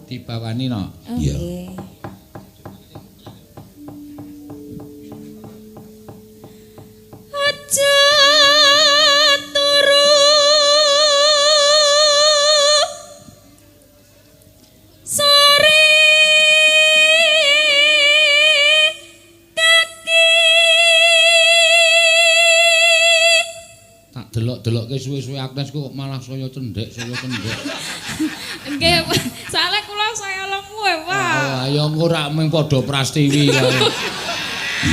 Dibawani no. Iya. Aja turu sore kaki. Tak delok-delokke suwe-suwe Agnes kok malah saya cendhek, saya cendhek. Nggih, soalnya kula saya lemu ya, Pak. Oh, ayo engko rak mung padha prastiwi kae.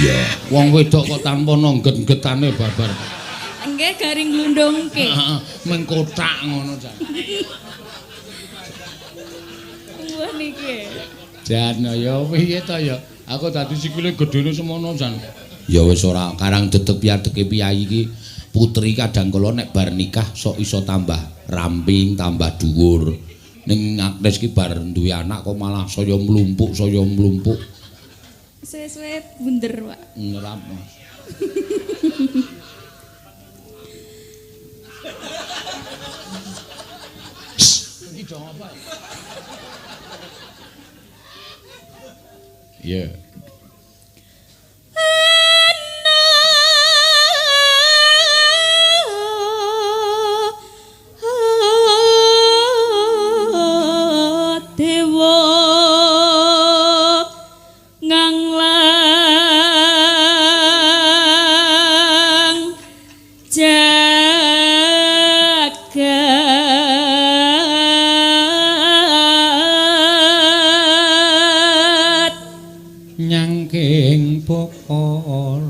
Iya. Wong wedok kok tanpa nongget-getane babar. Nggih, garing glundungke. Heeh, mung kothak ngono jan. Wah niki. Jan ya piye to ya? Aku dadi sikile gedene semono jan. Ya wis ora karang dedeg piadeke piyayi iki putri kadang kala nek bar nikah sok iso tambah ramping, tambah dhuwur. Ning Agnes ki bar duwe anak kok malah saya mlumpuk, saya mlumpuk. Suwe-suwe bunder, Pak. Ngerap. Iki dong apa? Iya. Dewa nganglang jagat nyangking bokor,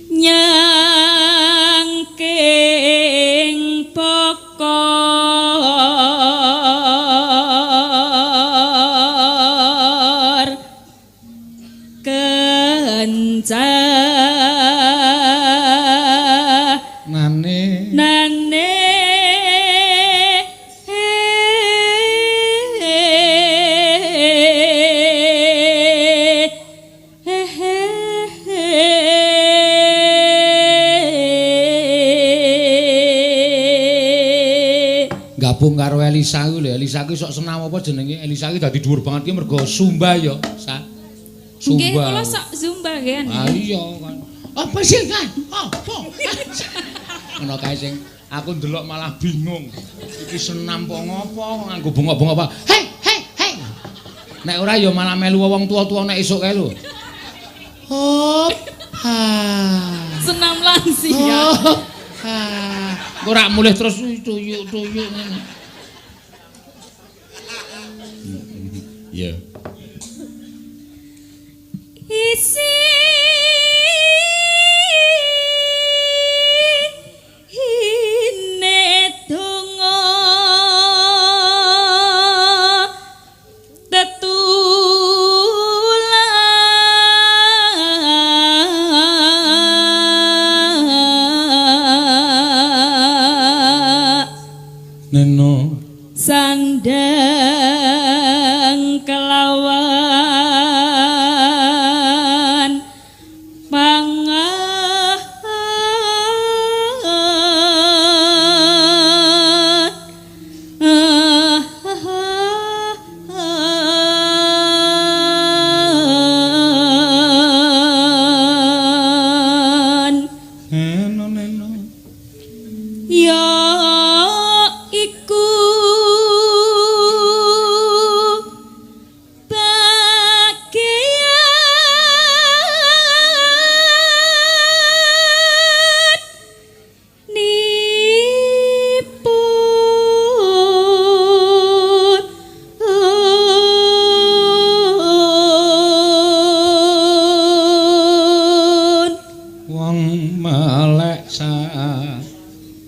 nyangking bokor kenca nane nane gabung karo Elisa kuwi lho. Elisa kuwi sok senam apa jenenge? Elisa kuwi dadi dhuwur banget ki mergo Zumba ya, Sa. Zumba. Nggih, kula sok Zumba nggih. Ah iya kan. Apa sih kan? Apa? Ngono kae sing aku ndelok malah bingung. Iki senam apa ngopo nganggo bengok-bengok apa? Hei, hei, hei. Nek ora ya malah melu wong tua-tua nek esuk kae lho. Hop. Ha. Senam lansia. Ha. Ora mulih terus tuyuk-tuyuk ngene. Iya. Isi hine donga tetulan neno sandang kelawan pangan neno neno ya iku bagian nipun wong melek sa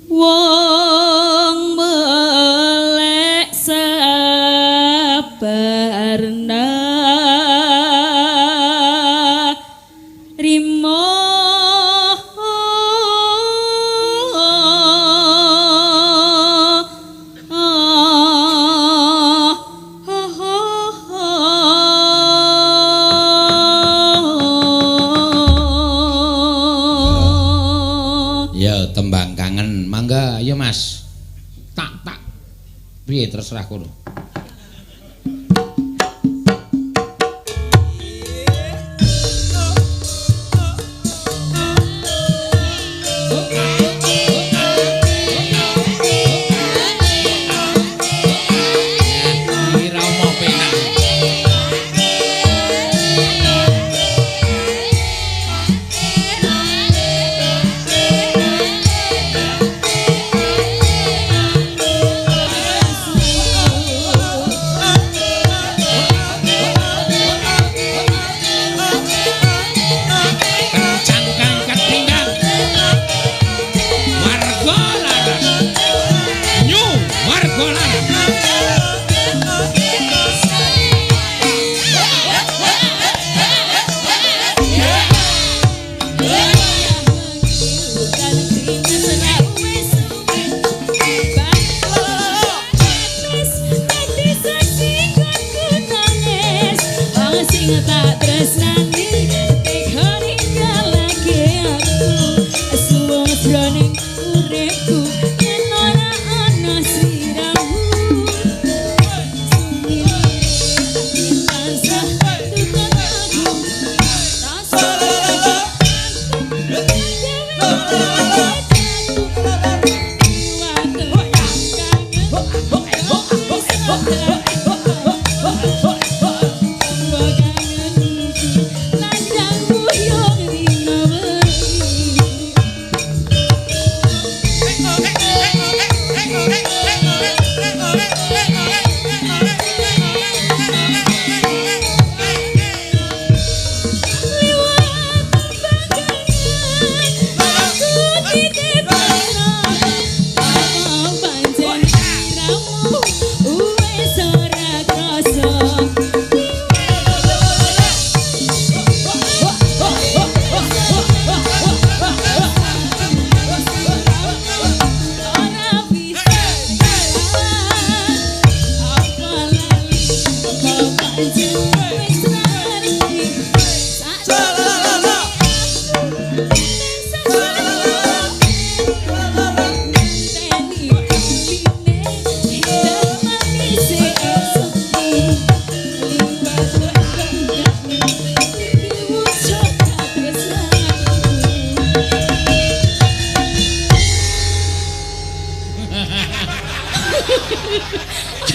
wong melek sabarna rimo Ya tembang kangen mangga ya Mas. Tak tak. Piye terserah kono.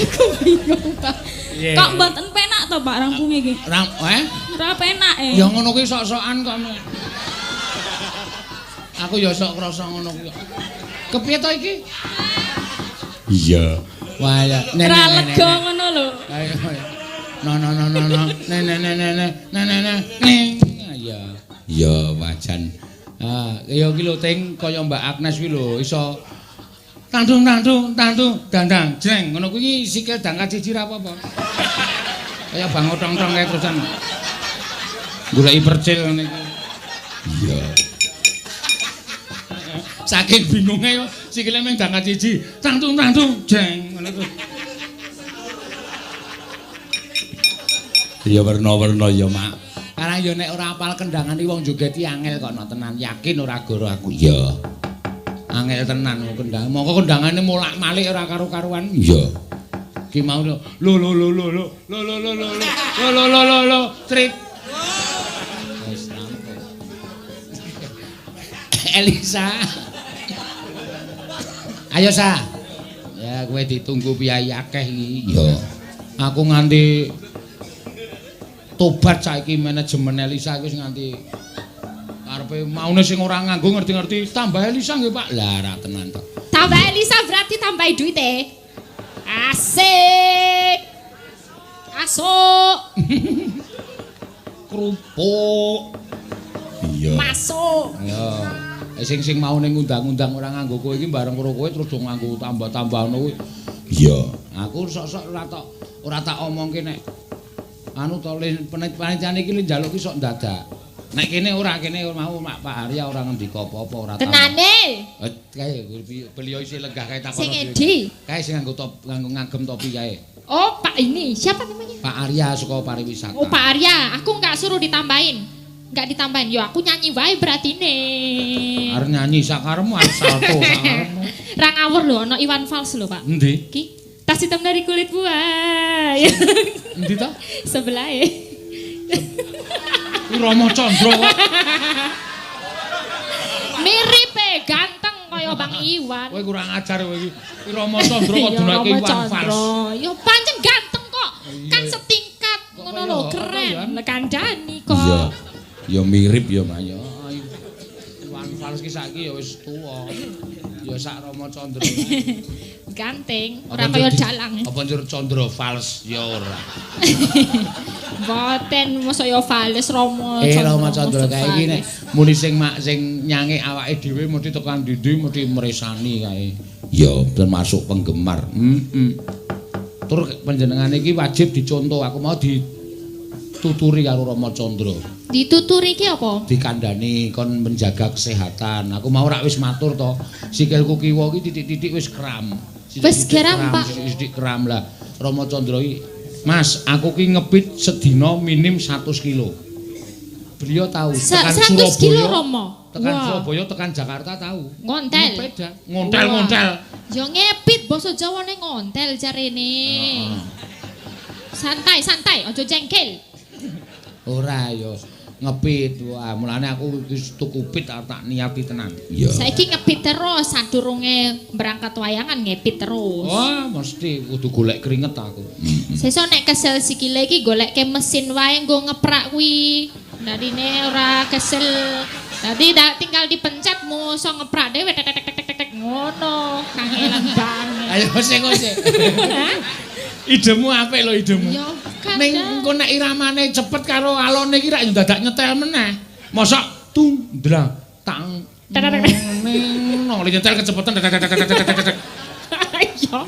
Aku bingung, Pak. Kok mboten penak to, Pak, rampunge iki? Ora penak e. Ya ngono kuwi sok-sokan kok. Aku ya sok krasa ngono kuwi. Kepiye to iki? Iya. Wah, ya. Ora lega ngono lho. Ayo. No no no no no. Ne ne ne ne ne ne ne ne. Ya. Ya wajan. Ah, ya iki lho Ting kaya Mbak Agnes kuwi lho iso tandung tandung tandung dandang jreng ngono kuwi sikil dangkat siji ra apa-apa. Kaya bang otong-otong kae terusan. Goleki percil ngene iki. Iya. Saking bingunge yo sikile mung dangkat siji. Tandung tandung jreng ngono kuwi. Ya werna-werna ya, Mak. Karang ya nek ora apal kendhangan iki wong joget iki angel kok no tenan, yakin ora goro aku. Iya. Angel tenan kendang. Mongko kendangane molak-malik ora karu-karuan. Iya. Ki mau lho lho lho lho lho lho lho lho lho lho lho lho lho trit. Wis rampung. Elisa. Ayo Sa. Ya kowe ditunggu piyayi akeh iki. Iya. Aku nganti tobat saiki manajemen Elisa iki wis nganti karepe maune sing ora nganggo ngerti-ngerti tambah Elisa nggih Pak. Lah ra tenan to. Tambah Elisa berarti tambah duite. Asik. Asuk. Kerupuk. Iya. Masuk. Iya. Sing-sing maune ngundang-undang ora nganggo kowe iki bareng karo kowe terus do nganggo tambah-tambah ngono kuwi. Iya. Aku sok-sok ora tak omongke nek anu to panitiane iki njaluk ki sok ndadak. Nek kene ora kene mau Pak Arya ora ngendika apa-apa ora ta. Tenane. Kae beliau isih lenggah kae takono. Sing endi? Kae sing nganggo top nganggo ngagem topi kae. Oh, Pak ini siapa namanya? Pak Arya saka pariwisata. Oh, Pak Arya, aku enggak suruh ditambahin. Enggak ditambahin. Yo aku nyanyi wae beratine. Arep nyanyi sakaremu arep salto sakaremu. Ra ngawur lho ana Iwan Fals lho, Pak. Endi? Ki. Tas hitam dari kulit buah. Endi ta? Sebelahe. Rama Chandra kok. Mirip e, ganteng kaya Bang Iwan. Kowe kurang ajar kowe iki. Rama Chandra kok dunake Iwan Fals. Ya pancen ganteng kok. Kan setingkat ngono lho, keren. Lah kandhani kok. Iya. Ya mirip ya, Mas. Ya Iwan Fals ki saiki ya wis tuwa. Ya sak Rama Chandra. Ganteng, ora kaya dalang. Apa njur Chandra Fals? Ya ora. Mboten, mosok ya fals Rama Chandra. Rama Chandra kae iki nek muni sing mak sing nyange awake dhewe mesti tekan ndi-ndi mesti mresani kae. Ya termasuk penggemar. Heeh. Tur panjenengane iki wajib dicontoh. Aku mau dituturi karo Rama Chandra. Dituturi iki apa? Dikandani kon menjaga kesehatan. Aku mau rak wis matur to. Sikilku kiwa iki titik-titik wis kram. Wis kram, Pak. Titik-titik kram lah. Rama Chandra iki, Mas, aku ki ngepit sedina minim 100 kilo. Beliau tahu tekan 100 kilo Rama. Tekan Surabaya, tekan Jakarta tahu. Ngontel. Ngepeda. Ngontel-ngontel. Ya ngepit basa Jawane ngontel jarene. Santai, santai, aja jengkel. Ora ya. Ngepit. Wah, mulane aku wis tuku pit tak niati tenan. Iya. Saiki ngepit terus sadurunge berangkat wayangan ngepit terus. Wah, mesti kudu golek keringet aku. Sesuk nek kesel sikile iki golekke mesin wae nggo ngeprak kuwi. Dadine ora kesel. Dadi tinggal dipencet muso ngeprak dhewe tek tek tek tek ngono. Kangelan banget. Ayo sing sik. Idemu apik lho idemu. Ning engko nek iramane cepet karo alone iki rak yo dadak nyetel meneh. Mosok tung ndlang tang ning no nyetel kecepetan tek tek tek tek tek. Iya.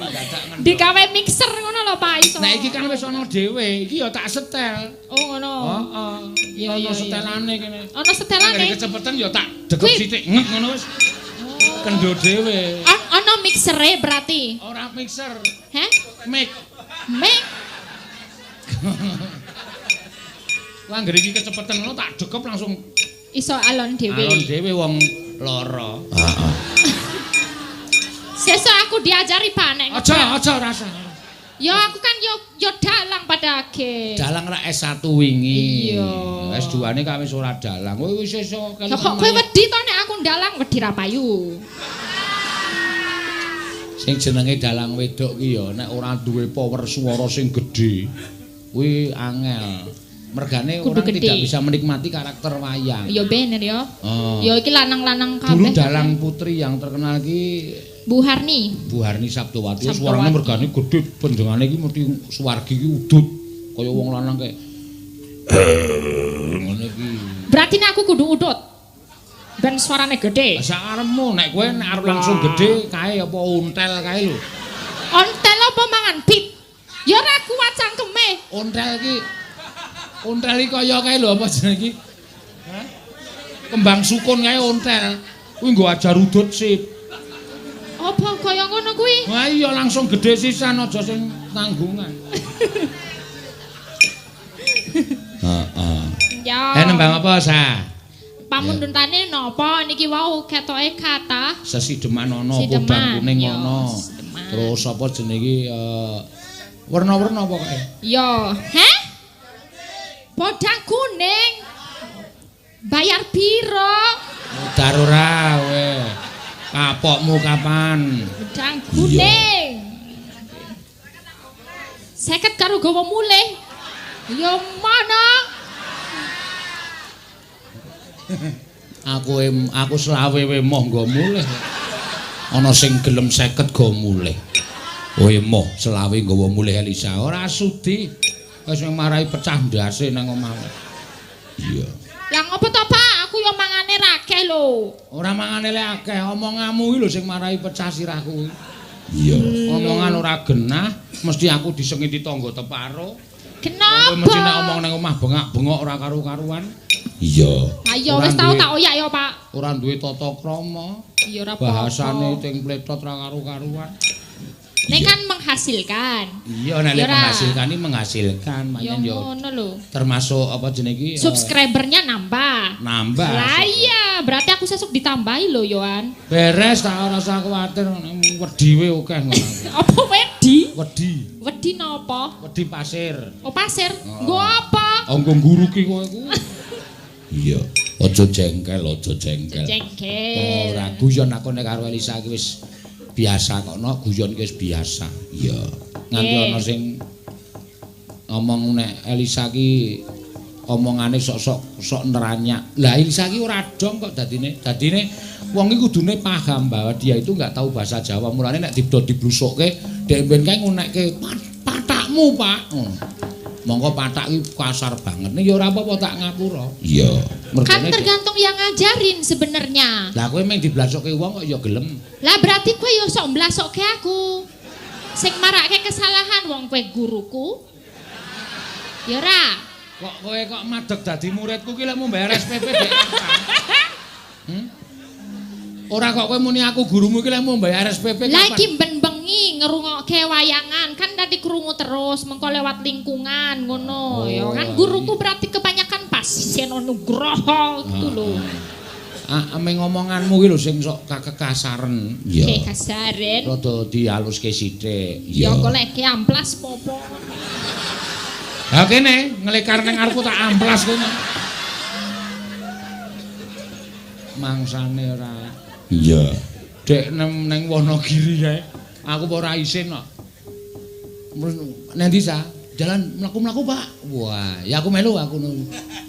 Digawe mixer ngono lho Pak iso. Nek iki kan wis ana dhewe, iki ya tak setel. Oh ngono. Heeh. Iya ana setelane kene. Ana setelane. Kecepetan ya tak degep sithik ngek ngono wis. Kendo dhewe. Ana mixere berarti. Ora mixer. Heh? Mic. Mic. Wah, anggere iki kecepetan ngono tak dekep langsung iso alon dhewe. Alon dhewe wong lara. Heeh. Sesuk aku diajari Pak nek. Aja, aja rasa. Ya aku kan yo dalang pada akhir. Dalang rak S1 wingi. Iya. S2-ne kan wis ora dalang. Kowe wis iso kok kowe wedi to nek aku ndalang wedi ra payu. Sing jenenge dalang wedok ki ya nek ora duwe power swara sing gedhe kuwi angel. Mergane orang tidak bisa menikmati karakter wayang. Ya bener ya. Oh. Ya iki lanang-lanang kabeh. Dulu dalang putri yang terkenal ki Bu Harni. Bu Harni Sabdowati. Suarane mergane gedhe, pendengane iki mesti suwargi iki udut kaya wong lanang kae. Ngene iki. Berarti nek aku kudu udut. Ben suarane gedhe. Sakarepmu nek kowe nek arep langsung gedhe kae apa ontel kae lho. Ontel apa mangan pit? Ya ora kuat cangkeme. Ontel iki kaya kae lho apa jenenge iki? Hah? Kembang sukun kae ontel. Kuwi nggo ajar udut sip. Apa kaya ngono kuwi? Wah iya langsung gedhe sisan aja sing tanggungan. Heeh. Ya. Nembang apa, Sa? Pamundhutane napa niki wau ketoke kathah sesideman ana, podang kuning ana. Terus apa jenenge iki werna-werna pokoke. Ya, heh? Podang kuning. Bayar piro? Mudar ora kowe. Kapokmu kapan? Podang kuning. 50 karo gawa mulih. Ya mana? Aku selawe we moh nggo mulih. Ana sing gelem 50 go mulih. Kowe moh selawe nggawa mulih Elisa. Ora sudi. Wis marai pecah ndase nang omah. Iya. Lah ngopo to, Pak? Aku yo mangane ra akeh lho. Ora mangane le akeh, omonganmu iki lho sing marai pecah sirahku. Iya. Omongan ora genah, mesti aku disengiti tangga teparo. Kenapa? Mesti nek omong nang omah bengak-bengok ora karu-karuan. Iya. Ayo wis tau tak oyak ya, Pak. Ora duwe tata krama. Iya ora apa-apa. Bahasane ting pletot ora karu-karuan. Nek kan menghasilkan. Iya nek menghasilkan iki menghasilkan, pancen yo. Ngono lho. Termasuk apa jenenge iki? Subscribernya nambah. Nambah. Lah iya, berarti aku sesuk ditambahi lho, Yohan. Beres tak ora usah kuwatir, wedi we akeh ngono. Apa wedi? Wedi. Wedi napa? Wedi pasir. Oh, pasir. Nggo apa? Oh, nggo nguruki kowe kuwi. Iya, aja jengkel, aja jengkel. Jengkel. Ora guyon aku nek karo Elisa iki wis biasa kok no, guyon ki wis biasa. Iya. Nganti ana sing ngomong nek Elisa ki omongane sok-sok sok neranyak. Lah Elisa ki ora dong kok dadine. Dadine wong iki kudune paham bahwa dia itu enggak tahu bahasa Jawa. Mulane nek dibdo diblusukke dhek ben kae ngunekke patakmu, Pak. Ngono. Monggo patak iki kasar banget. Ning ya ora apa-apa tak ngapura. Iya. Kan tergantung yang ngajarin sebenarnya. Lah kowe mung diblasokke wong kok ya gelem. Lah berarti kowe ya sok mblasokke aku. Sing marake kesalahan wong kowe guruku. Ya ora. Kok kowe kok madeg dadi muridku ki lek mau bayar SPP dek kapan? Ora kok kowe muni aku gurumu ki lek mau bayar SPP kapan? Lah iki ben bengi ngerungokke wayangan kan tadi krungu terus mengko lewat lingkungan ngono. Ya kan guruku berarti kebanyakan Pasiseno Nugroho gitu lho. Ah meng omonganmu ki lho sing sok kekasaren. Iya. Kekasaren. Rada dihaluske sithik. Ya goleke amplas popo. Lah kene nglekar nang ngarepku tak amplas kene. Mangsane ora. Iya. Dek neng Wonogiri kae. Aku ora isin kok. Nang ndi sa? Jalan mlaku-mlaku, Pak. Wah, ya aku melu aku.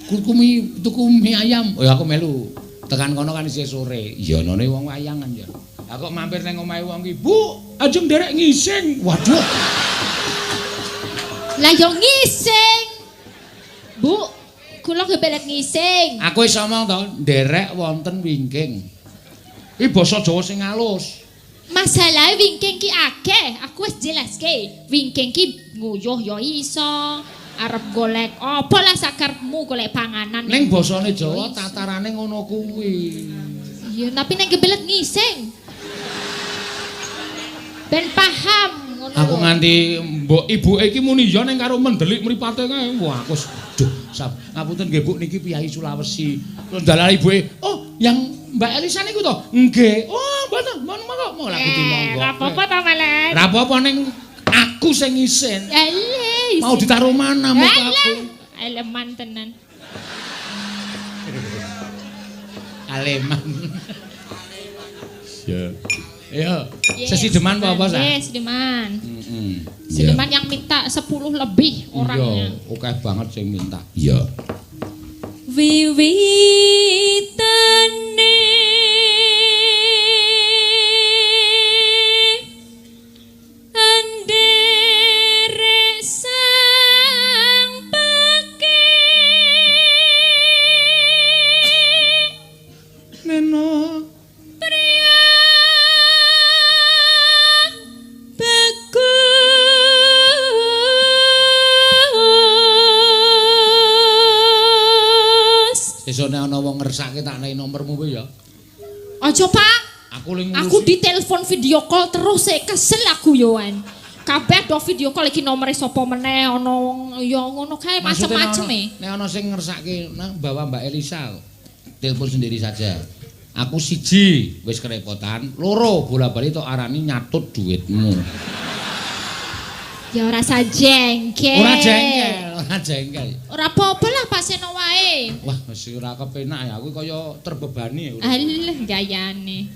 Tuku mie ayam. Oh, ya aku melu. Tekan kono kan isih sore. Ya none wong wayangan ya. Aku mampir nang omahe wong ki, Bu, ajeng nderek ngising. Waduh. Lah yo ngising. Bu, kula kebelet ngising. Aku wis omong to, nderek wonten wingking. Iki basa Jawa sing alus. Masalahe wingking ki akeh, aku wis jelaske. Wingking ki nguyuh ya iso, arep golek apa lah sakarepmu golek panganan. Ning basane Jawa tatarane ngono kuwi. Iya, tapi nek kebelet ngising. Ben paham ngono. Aku nganti mbok ibuke iki muni ya ning karo mendelik mripate kae. Wah, aku duh, ngapunten nggih Bu niki piyayi Sulawesi. Terus dalah ibuke, "Oh, yang Mbak Elisa niku to?" "Nggih." "Oh, mboten, monggo monggo laku dimonggo." Ora apa-apa to, Malen. Ora apa-apa ning aku sing isin. Eleh. Mau ditaruh mana muka aku? Aleman tenan. Aleman. Ya. Iya. Sesideman apa-apa, Sa? Nggih, sesideman. Heeh. Sesideman yang minta 10 lebih orangnya. Iya, akeh banget sing minta. Iya. Wiwitane andere sang pake neno pria bagus. Sesuk nek ana wong ngersake tak nehi nomormu kowe ya. Aja, Pak. Aku le ngurusi. Aku ditelepon video call terus e kesel aku yoan. Kabeh do video call iki nomere sapa meneh ana wong ya ngono kae macem-macem e. Nek ana sing ngersake nang bawa Mbak Elisa telepon sendiri saja. Aku siji wis kerepotan, loro bola-bali tok arani nyatut duitmu. Ya ora usah jengkel. Ora jengkel, ora jengkel. Ora apa-apa lah Pak Seno wae. Wah, wis ora kepenak ya, aku kaya terbebani. Alah, gayane.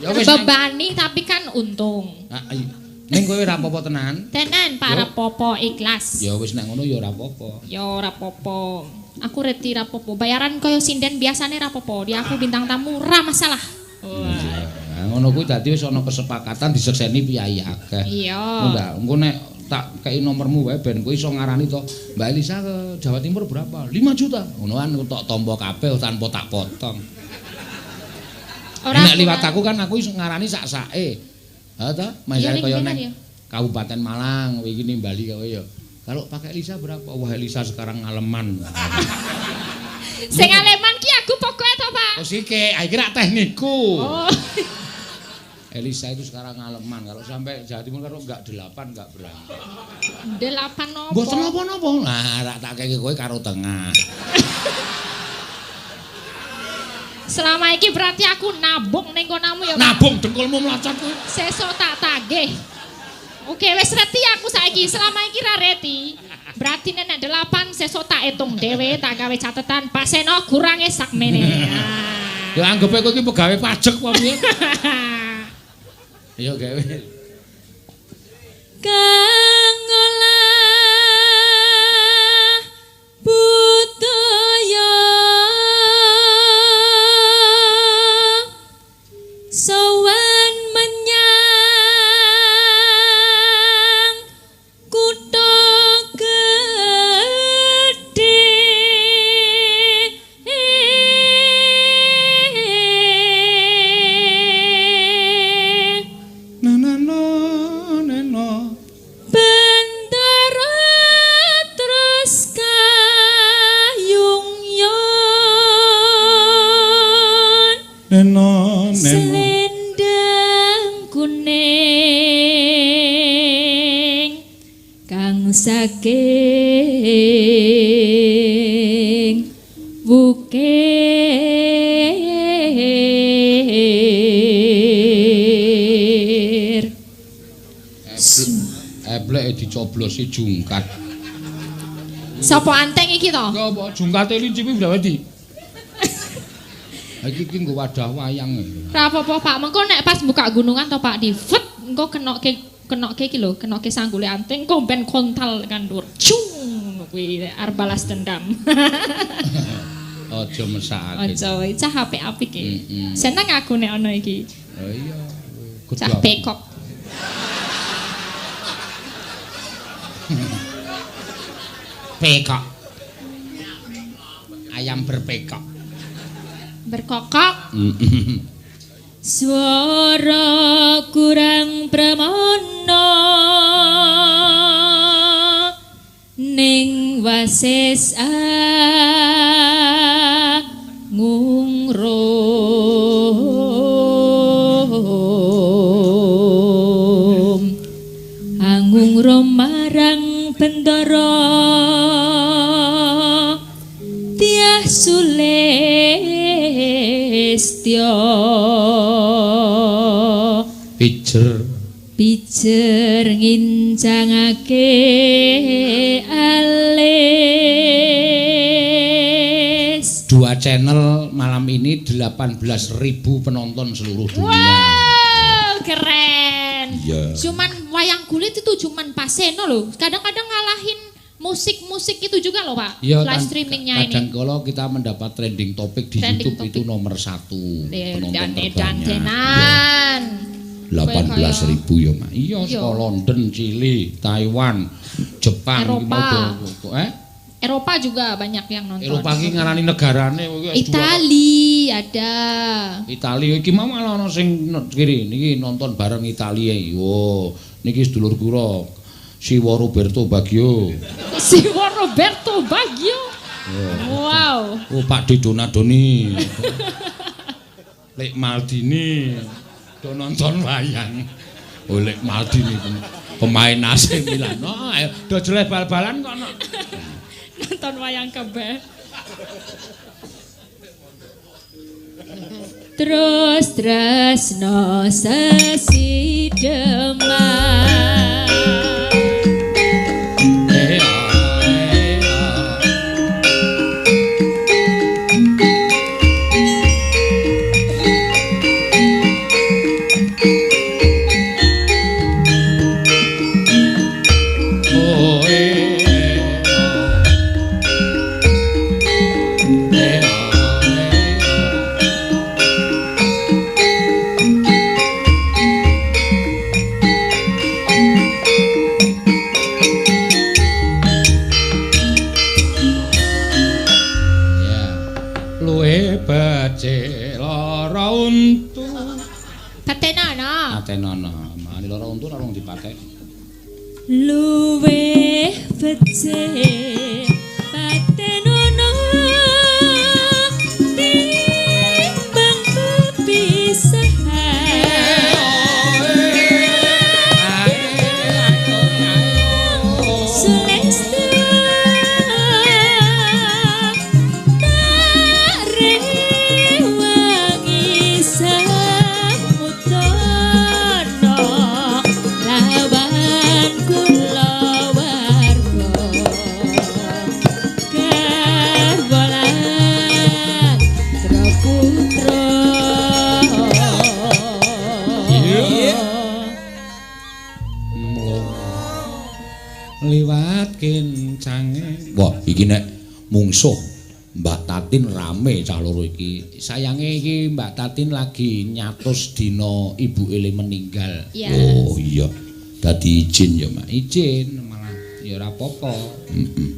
Ya wis terbebani tapi kan untung. Ning kowe ora apa-apa tenan? Tenan, Pak, ora apa-apa, ikhlas. Ya wis nek ngono ya ora apa-apa. Ya ora apa-apa. Aku reti ora apa-apa. Bayaran kaya sinden biasane ora apa-apa. Di aku bintang tamu ora masalah. Nah, ngono kuwi dadi wis ana kesepakatan disekseni piyayi akeh. Iya. Enggak, engko nek tak kei nomormu wae ben kowe iso ngarani to, Mbak Elisa ke Jawa Timur berapa? 5 juta. Ngono kan tok tampa kabeh tanpa tak potong. Ora nek liwat aku kan aku iso ngarani sak-sake. Ha ta? Misale kaya nek Kabupaten Malang wingi nimbali kowe ya. Kalau pakai Elisa berapa? Wah, Elisa sekarang ngaleman. Sing aleman ki aku pokoke to, Pak. Oh sike, iki rak teknikku. Oh. Elisa itu sekarang ngaleman. Kalau sampai Jawa Timur kalau enggak 8 enggak berangkat. 8 nopo? Mboten napa-napa. Lah rak tak kei kowe karo tengah. Selama iki berarti aku nabung ning konamu ya, Pak. Nabung dengkulmu mlocot kowe. Sesuk tak tagih. Oke, wis reti aku saiki. Selama iki ra reti. Berarti nek 8 sesuk tak hitung dhewe, tak gawe catetan. Pak Seno kurange sakmene. Ya anggepe kowe iki pegawe pajak apa piye? Ya gawe. Kang olah budaya sowan menyang kutha gedhe. Nana Bendara terus kayung yon neno selendang kuning kang saking wukir. Eblek dicoblosi jungkat. Sapa anteng iki to? Apa jungkate lincipi berapa di? Iki iki nggo wadah wayang. Ora apa-apa, Pak. Mengko nek pas buka gunungan to, Pak, di fet engko kenokke iki lho, kenokke sanggule anting engko ben kontal kan dhuwur. Cung kuwi arep balas dendam. Aja mesakake. Aja, cah apik-apik iki. Seneng aku nek ana iki. Oh iya. Cah pekok. Pekok. Ayam berpekok. Berkokok. Swara kurang pramana ning wasis ngungrum angungrum marang bendara tiah sulistya pijer pijer ngincangake alis. Dua channel malam ini 18.000 penonton seluruh dunia. Wow, keren. Yeah. Cuman wayang kulit itu cuman Paseno loh. Kadang-kadang ngalahin musik-musik itu juga loh, Pak. Ya, live streamingnya ini. Kadang kalau kita mendapat trending topik di trending YouTube topik. Itu nomor 1 penonton terbanyak. Dan 18.000 ya, Mak. Iya, saka London, Chili, Taiwan, Jepang, Eropa. Eropa juga banyak yang nonton. Eropa iki ngarani negarane Itali ada. Itali iki mau malah ana sing kiri niki nonton bareng Italia. Wo, niki sedulur kula Siwa Roberto Baggio. Siwa Roberto Baggio. Wow. Oh, Pak D Donadoni. Lek Maldini do nonton wayang. Oh, Lek Maldini pemain AC Milan. Oh, ayo do jeleh bal-balan kok no. Nonton wayang kabeh. Terus tresno sesideman. Luwih becik patenono timbang pepisahan Sulistya tak rewangi samudana lawan kula warga garwa lan putra. Liwat kencange. Wah, iki nek mungsuh Mbak Tatin rame cah loro iki. Sayange iki Mbak Tatin lagi nyatus dina ibu ele meninggal. Ya. Oh iya. Dadi izin ya, Mak. Izin malah ya ora apa-apa. Heeh.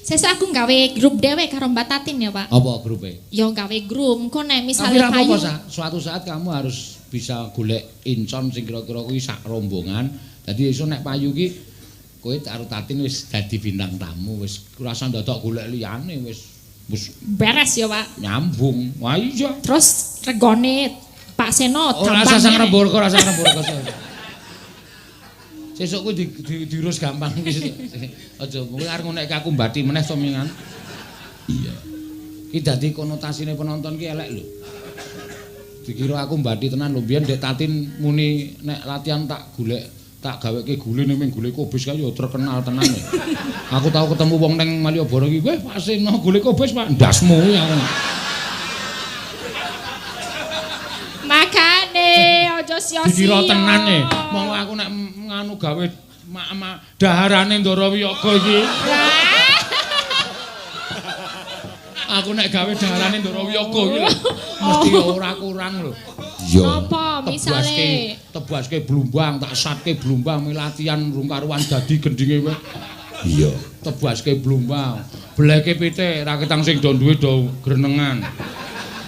Sesuk aku gawe grup dhewe karo Mbak Tatin ya, Pak. Apa grupe? Ya gawe grup, engko nek misale ora apa-apa, payu. Suatu saat kamu harus bisa golek incon sing kira-kira kuwi sak rombongan. Dadi iso nek payu ki kowe karo Tatin wis dadi bintang tamu, wis ora usah ndodok golek liyane, wis wis beres ya, Pak. Nyambung. Wah iya. Terus regone Pak Seno ora usah sang remburga, ora usah remburga. Sesuk kuwi diurus gampang iki. Aja kowe arep ngonekke aku mbati meneh to mingan. Iya. Ki dadi konotasine penonton ki elek lho. Dikira aku mbati tenan lho mbiyen Dek Tatin muni nek latihan tak golek tak gaweke gule ning gule kobis kae ya terkenal tenan. Aku tau ketemu wong ning Malioboro iki, "Weh, Pak Seno gule kobis, Pak." Ndasmu aku. sia-sia. Dikira tenan e. Monggo aku nek nganu gawe daharane Ndara Wiyaga iki. Aku nek gawe daharane Ndara Wiyaga iki lho. Mesti ora kurang lho. Iya. Napa misale tebaske blumbang, tak satke blumbang latihan rung karuan dadi gendinge wae. Iya, tebaske blumbang. Belehke pitik ra ketang sing do duwe do grenengan.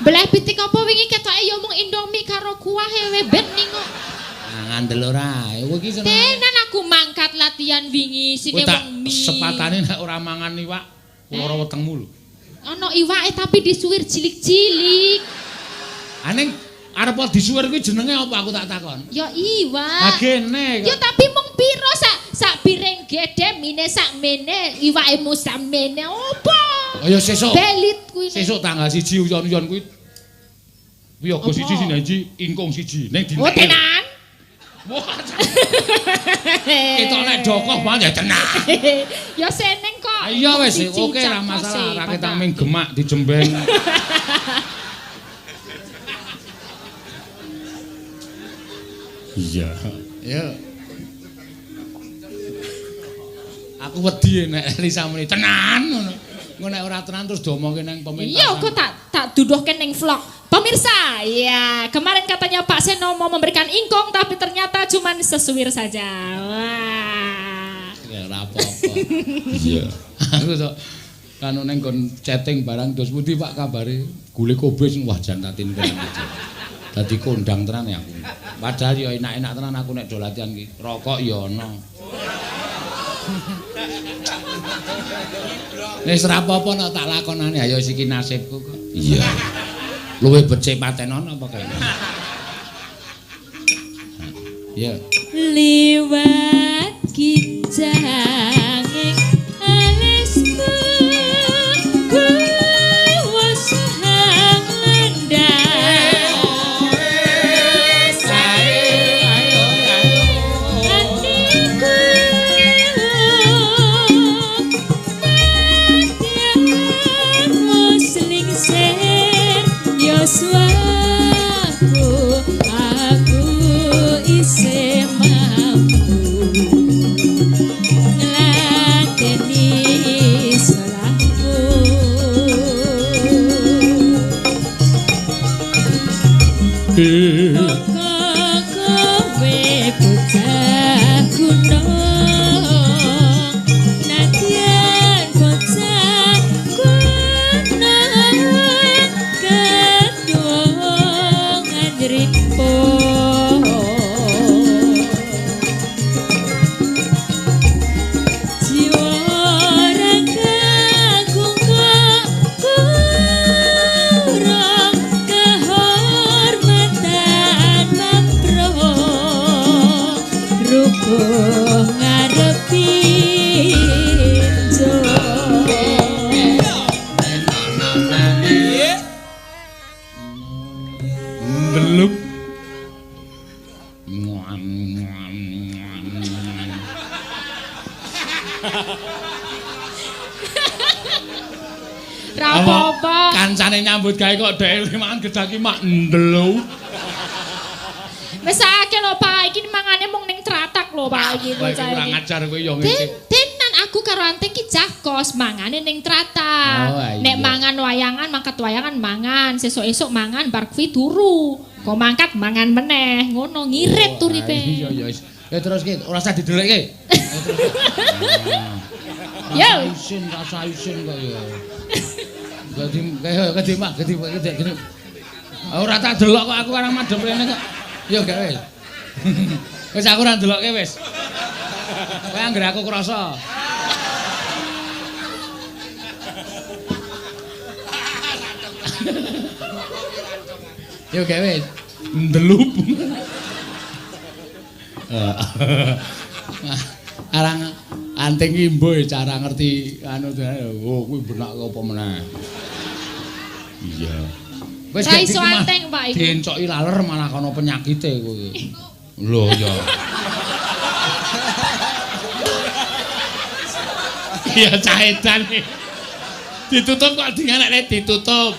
Beleh pitik apa wingi ketoke ya mung Indomie karo kuah we ben ning kok. Ah ngandel ora. Kowe iki seneng. Tenan aku mangkat latihan wingi sine mung mie. Sepatane nek ora mangan iwak lara wetengmu lho. Ana iwake tapi disuwir cilik-cilik. Aning arep disuwir kuwi jenenge apa aku tak takon? Ya iwak. Ha gene. Ya tapi mung piro sak piring gedhe mine sak mene iwake mung sak mene opo? Oh ya sesuk. Belit kuwi. Sesuk tanggal 1 uyon-uyon kuwi. Wiyaga 1 sing 1 ingkung 1 ning dinteke. Oh tenan. Wah. Ketok nek dokoh banget ya tenan. Ya seneng kok. Iya wis oke ra masalah ra ketang ming gemak dijembeng. Iya. Ya. Aku wedi nek Elisa muni tenan ngono. Engko nek ora tenan terus diomongke nang pementasan. Iya, kok tak duduhke ning vlog. Pemirsa, ya, kemarin katanya Pak Seno mau memberikan ingkung tapi ternyata cuman sesuwir saja. Wah. Ya ora apa-apa. Iya. Aku tok kanu nang nggon chatting barang dos pundi Pak kabare? Gule kobis wah jan tatin tenan iki. Dadi kondang tenan ya aku. Padahal ya enak-enak tenan aku nek do latihan iki. Rokok ya ana. Wis ora apa-apa nek tak lakonane ayo iki nasibku kok. Iya. Luwih becik patenono apa kene? Iya. Liwat kijanging alisku aku isih mampu nglakoni salahku. Kowe bocah gunung, nadyan bocah gunung kedung anjripo. Jiwa ragaku kok kurang kehormatan mapro rukuh ngarepi jo. Ndeluk. Ra apa-apa. Kancane nyambut gawe kok dhek mangan gedhak iki mak ndeluk. Mesake lho Pak, iki mangane mung ning tratak lho Pak iki bocah iki. Kurang ajar kowe yo ngene. Tenan aku karo Anting ki cah kos mangane ning tratak. Oh, iya. Nek mangan wayangan, mangkat wayangan mangan, sesuk-esuk mangan bar kuwi turu. Kok mangkat mangan meneh, ngono ngirit uripe. Iya ya wis. Ya terus ki ora usah didelekke. Yo. Isin rasa isin kok ya. Dadi kaya gede mak, gede gede gede. Ora tak delok kok aku arang madhep rene kok. Yo gak wis. Wis aku ora ndelokke wis. Kowe anggere aku krasa. Yo gak wis. Ndelup. Arang anting ki mboh cara ngerti anu oh kuwi benak apa meneh. Iya. Wis ra iso anteng Pak iku. Diencoki laler malah kono penyakite kowe iki. Lho ya. Iya cah edan iki. Ditutup kok dinganekne ditutup.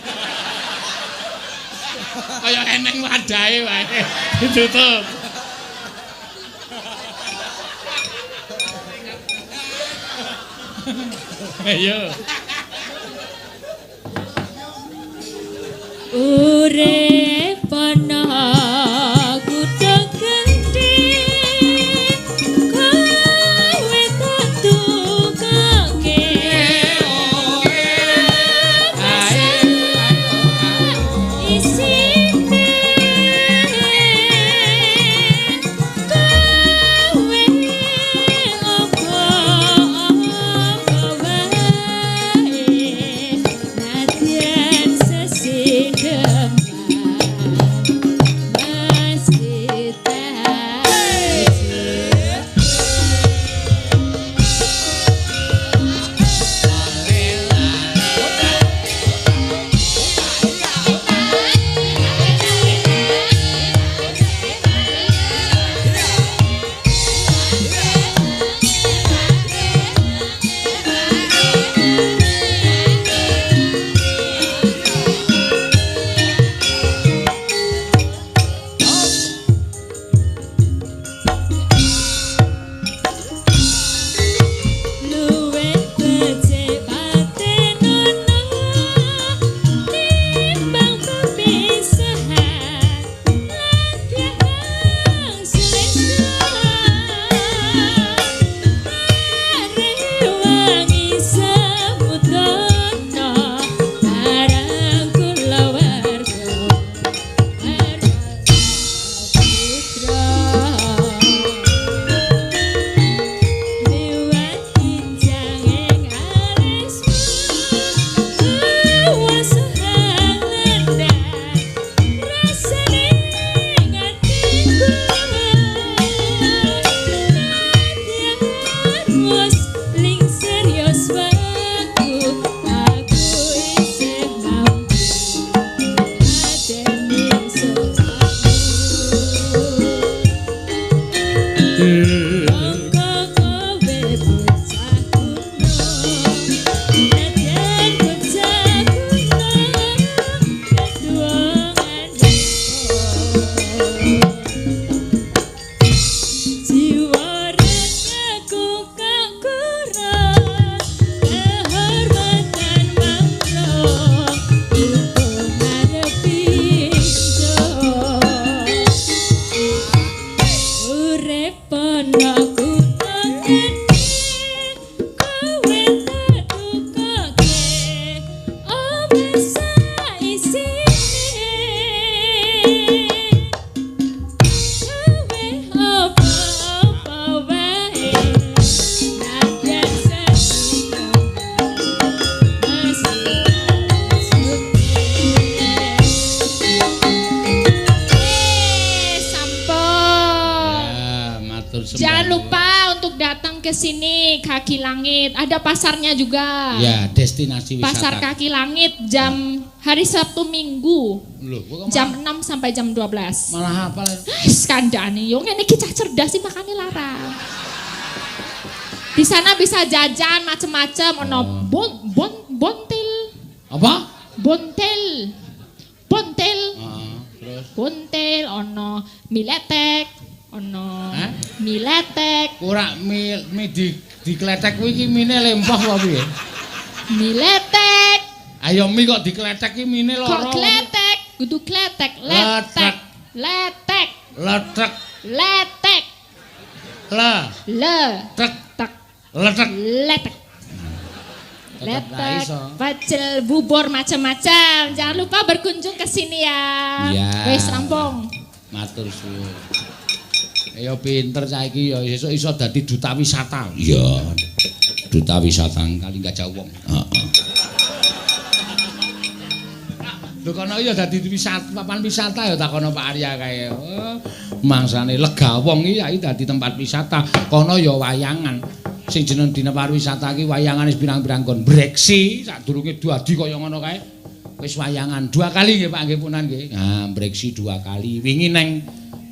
Kaya eneng wadahe wae. Ditutup. Ayo. Urip ana kutha gedhe kowe tak tukake isine kowe apa wae nadyan sesindem. Jangan lupa untuk datang ke sini, Kaki Langit. Ada pasarnya juga. Ya, destinasi wisata. Pasar Kaki Langit jam hari Sabtu Minggu. Loh, jam 6 sampai jam 12. Malah apa? Skandane yo ngene iki cah cerdas sih makane larang. Di sana bisa jajan macem-macem, ono bontel. Apa? Bontel. Bontel. Terus bontel ono miletek. Ono miletek. Ora mi dikletek kuwi iki mine lempoh apa piye? Miletek. Ayo mi kok dikletek iki mine loro. Kok kletek? Kudu kletek, letek. Letek. Letek. Letek. Le. Le. Tek. Tek. Letek. Letek. Letek, pecel, bubur macam-macam. Jangan lupa berkunjung ke sini ya. Wis rampung. Matur suwun. Ya pinter saiki ya sesuk iso dadi duta wisata. Iya. Duta wisata kali gak jauh wong. Heeh. Lho kono ya dadi wisata, papan wisata ya takono Pak Arya kae. Oh, mangsane lega wong iki saiki dadi tempat wisata. Kono ya wayangan. Sing jeneng dina pariwisata iki wayangan wis pirang-pirang kon. Breksi sadurunge dadi kaya ngono kae. Wis wayangan 2 kali nggih Pak nggih punan nggih. Nah, breksi 2 kali. Wingi neng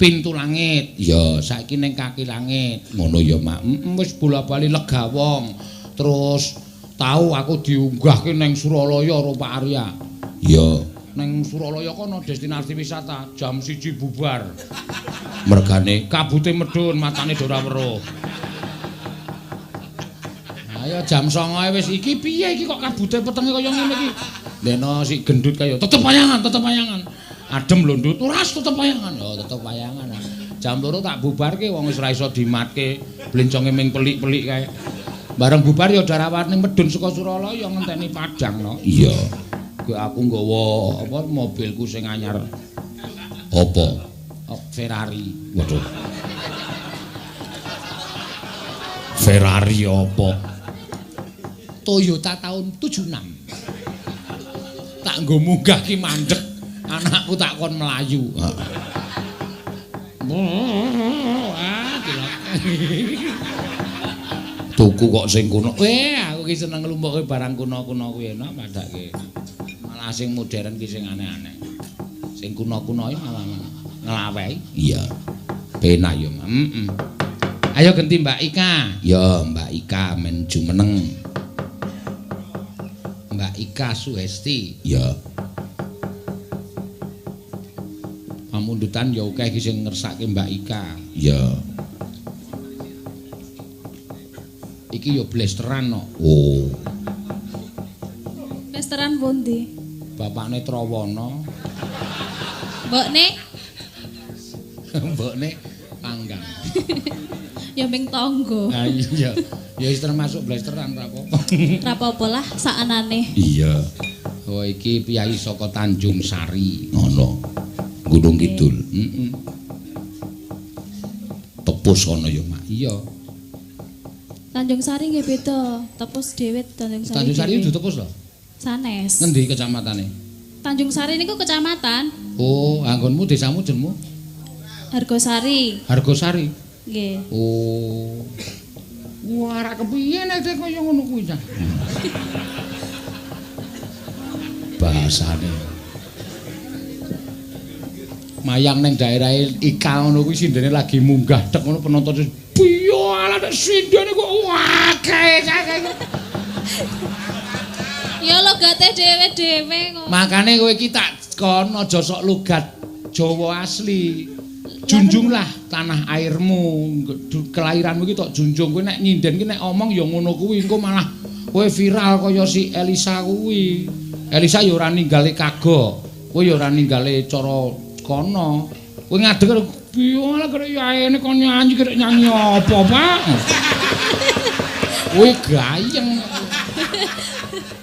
Pintu Langit. Ya, saiki ning Kaki Langit. Ngono ya, Mak. Wis bola-bali lega wong. Terus tau aku diunggahke ning Suralaya karo Pak Arya. Ya, Neng Suralaya kono destinasi wisata jam 1 bubar. Mergane kabute medhun, matane ora weruh. Ayo jam 09.00 wis iki piye iki kok kabute petenge kaya ngene iki. Deno si gendut kaya tetep wayangan, tetep wayangan. Adem lho ndut, ora tetep wayangan. Oh, tetep wayangan. Jam 2 tak bubarke wong wis ora iso dimatke, blenconge ming pelik-pelik kae. Bareng bubar ya darawane medhun saka Suralaya ngenteni padang no. Iya. Aku nggawa apa mobilku sing anyar. Apa? Oh, Ferrari. Waduh. Ferrari apa? Toyota tahun 76. Tak nggo munggah ki mandek, anakku tak kon mlayu. Ah, tuku kok sing kuno. Aku ki seneng nglumpukke barang kuno-kuno kuwi enak padake. Malah sing modern ki sing aneh-aneh. Sing kuno-kuno iki malah nglawehi. Iya. Penak ya, heeh. Ayo genti Mbak Ika. Ya, Mbak Ika men jumeneng. Mbak Ika Suhesti. Ya. Pamundutan ya akeh iki sing ngersake Mbak Ika. Ya. Iki ya blesteran kok. Oh. Blesteran pundi? Bapakne Trawana. Mbokne? Mbokne Panggang. Ya ming tangga. Ha iya. Ya wis termasuk blesteran ra apa-apa. Ra apa-apa lah sakanane. Iya. Oh iki piyayi saka Tanjung Sari. Ngono. Gunung Kidul. Heeh. Tepus kono ya, Mak. Iya. Tanjung Sari nggih beda, Tepus dhewe Tanjung Sari. Tanjung Sari itu Tepus lho. Sanes. Ngendi kecamatane? Tanjung Sari niku kecamatan. Oh, anggonmu desamu jenengmu? Hargosari. Hargosari. Nggih. Oh. Wah, ra kepiye nek kaya ngono kuwi cah. Bahasane. Mayang ning daerah Ika ngono kuwi sindene lagi munggah tek ngono penonton piye ala nek sindene kok akeh akeh. Ya logate dhewe-dhewe kok. Makane kowe iki tak kon aja sok logat Jawa asli. Junjunglah tanah airmu, kelahiranmu iki tok junjung. Kowe nek nyinden ki nek omong ya ngono kuwi, engko malah kowe viral kaya si Elisa kuwi. Elisa ya ora ninggale kagok, kowe ya ora ninggale cara kono. Kowe ngadeg piye ala karo yaene kon nyanyi karo nyanyi apa, Pak? Kowe gayeng.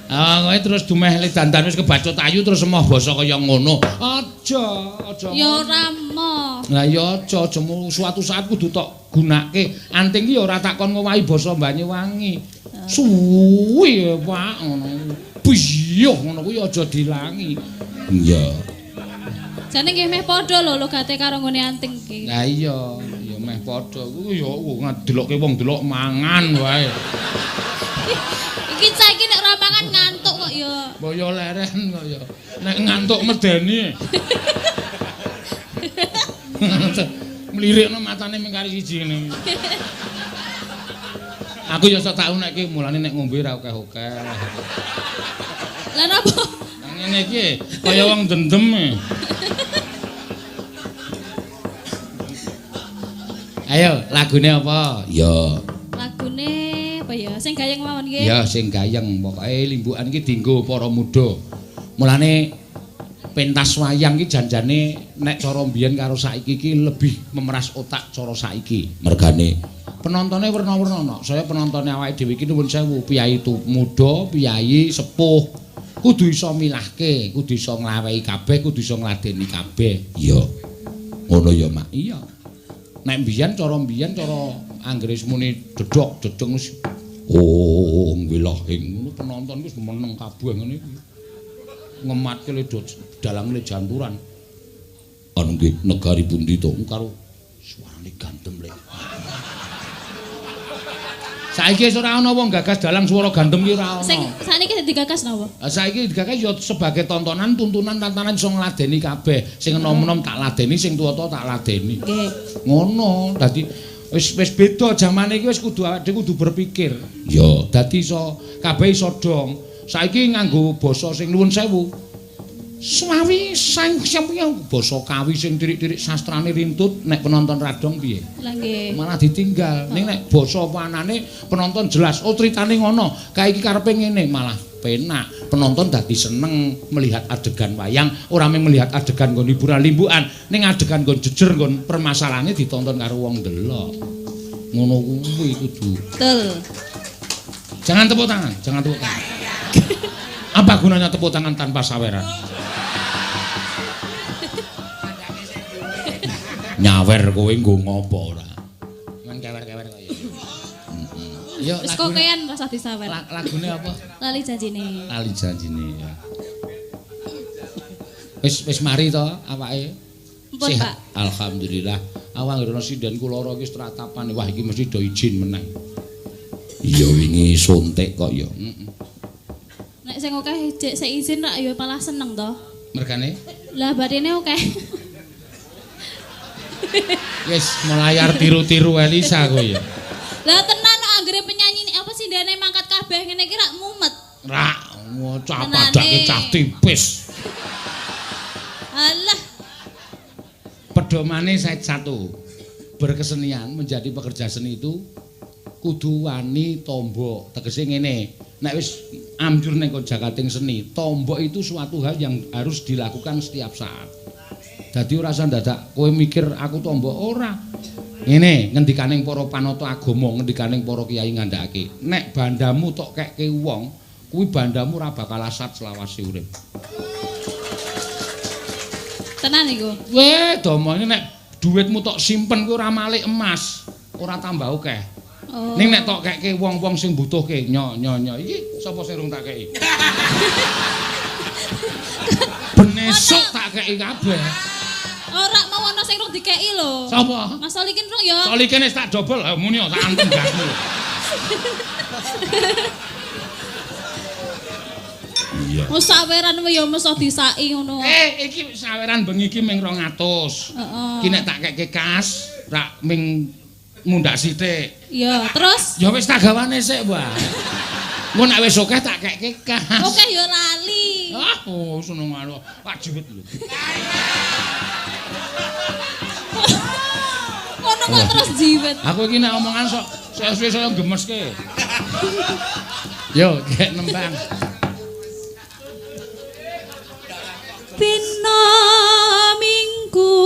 Ah, kowe terus dumeh le dandan wis kebacut ayu terus emoh basa kaya ngono. Aja, aja. Ya ora emoh. Lah ya aja, aja suatu saat kudu tok gunake. Anting ki ya ora tak kon ngowahi basa Banyuwangi. Suwi Pak ngono. Biyuh ngono kuwi aja dilangi. Iya. Jane nggih meh padha lho logate karo nggone anting iki. Lah iya, ya meh padha. Kuwi ya ngedelokke wong delok mangan wae. Iki saiki nek ora mangan ngantuk kok ya. Mbok ya leren kok ya. Nek ngantuk medeni. Mlirikno matane mung kari siji ngene. Aku ya iso tak unekke mulane nek ngombe ra akeh-akeh. Lah napa? Lah ngene iki kaya wong dendem e. Ayo, lagune apa? Ya. Lagune apa ya? Sing gayeng mawon nggih. Ya, sing gayeng. Pokoke limbukan iki dienggo para muda. Mulane pentas wayang iki janjane nek cara mbiyen karo saiki iki lebih memeras otak cara saiki. Mergane penontone werna-werna no. Saya penontone awake dhewe iki nuwun sewu, piyayi muda, piyayi sepuh. Kudu iso milahke, kudu iso nglawehi kabeh, kudu iso ngladeni kabeh. Iya. Ngono ya, Mak. Iya. Nek mbiyen cara anggere muni dedok, dedeng wis oh, wilahing ngono penonton wis meneng kabeh ngene iki. Ngematke le dalang le janturan. Anu nggih negari pundi to karo suarane gandem le. Saiki wis ora ana wong gagas dalang swara gandem ki ora ana. Sing sakniki digagas napa? Lah saiki digagas ya sebagai tontonan, tuntunan, tantanan iso ngladeni kabeh. Sing enom-enom tak ladeni, sing tuwa-tuwa tak ladeni. Nggih. Ngono. Dadi wis wis beda jamane iki wis kudu awake dhewe kudu berpikir. Ya, dadi iso kabeh iso dong. Saiki nganggo basa sing nuwun sewu. Swawi sang sampeyan basa Kawi sing tirik-tirik sastrane rintut nek penonton radong piye? Lah nggih. Malah ditinggal. Ning nek basa panane penonton jelas, oh critane ngono, kae iki karepe ngene, malah penak. Penonton dadi seneng melihat adegan wayang, ora mung melihat adegan nggon hiburan limbukan, ning adegan nggon jejer nggon permasalahane ditonton karo wong ndelok. Ngono kuwi kudu. Betul. Jangan tepuk tangan, jangan tepuk tangan. Apa gunanya tepuk tangan tanpa saweran? Nyawer kowe nggo ngopo ora? Men kewer-kewer kaya. Heeh. Yo wis kokean rasa disawer. Lagune apa? Lali Janjine. Lali Janjine ya. Wis wis mari to awake? Mpun, Pak. Alhamdulillah. Awak ngrono sinden kula ora iki stratapan. Wah iki mesti do izin meneh. Iya wingi suntik kok ya. Heeh. Nek sing akeh jek sik izin rak ya malah seneng to. Mergane? Lah batine akeh. Wis melayar tiru-tiru Elisa kowe ya. Lah tenan kok anggere penyanyi apa sindene mangkat kabeh ngene iki rak mumet. Rak cah padake cah tipis. Alah. Pedomane saya satu. Berkesenian menjadi pekerja seni itu kudu wani tombok. Tegese ngene, nek wis amjur ning jagating seni, tombok itu suatu hal yang harus dilakukan setiap saat. Dadi ora usah dadak kowe mikir aku tombok ora. Ngene, ngendikaning para panata agama, ngendikaning para kiai ngandhakake, nek bandamu tok kekke wong, kuwi bandamu ora bakal asat selawase urip. Tenan iku. Weh, domone nek duitmu tok simpen kuwi ora malik emas, ora tambah akeh. Oh. Ning nek tok kekke wong-wong sing butuhke, nyo nyo nyo iki sapa sing rung tak kei? Besok tak kei kabeh. Ora mau ana sing rung dikei lho. Sapa? Mas Solikin rung ya. Solikin wis tak dobel, ha muni tak antem gasmu. Iya. Wis saweran ya mesti disaki ngono. Iki saweran bengi iki ming 200. Heeh. Iki nek tak kekke kas, rak ming mundhak sithik. Iya, terus? Ya wis tak gawane sik, Mbak. Engko nek wis akeh tak kekke kas. Akeh ya lali. Ah, oh seneng anu, Pak Jiwit lho. Ngono kok terus jiwit. Aku iki nek omongan sok suwe saya gemeske. Yo, gek nembang. Dina minggu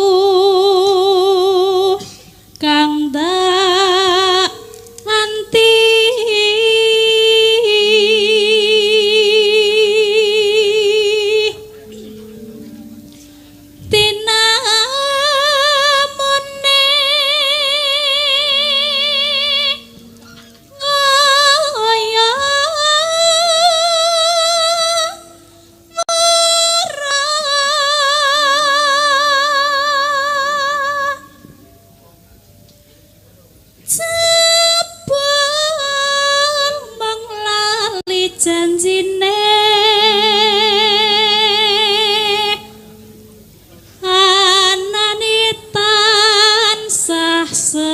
kang tak nganti tinamune kaya janjine anane tansah semaya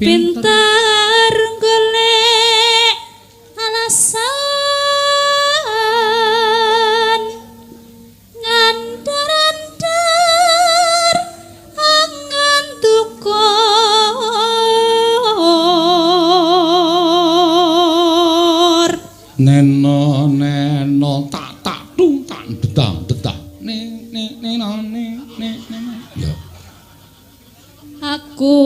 pinter golek alasan ngandar-andar angan tukor neno neno tak tak tung tak dedang dedang ne ne ne ne ne ne ya aku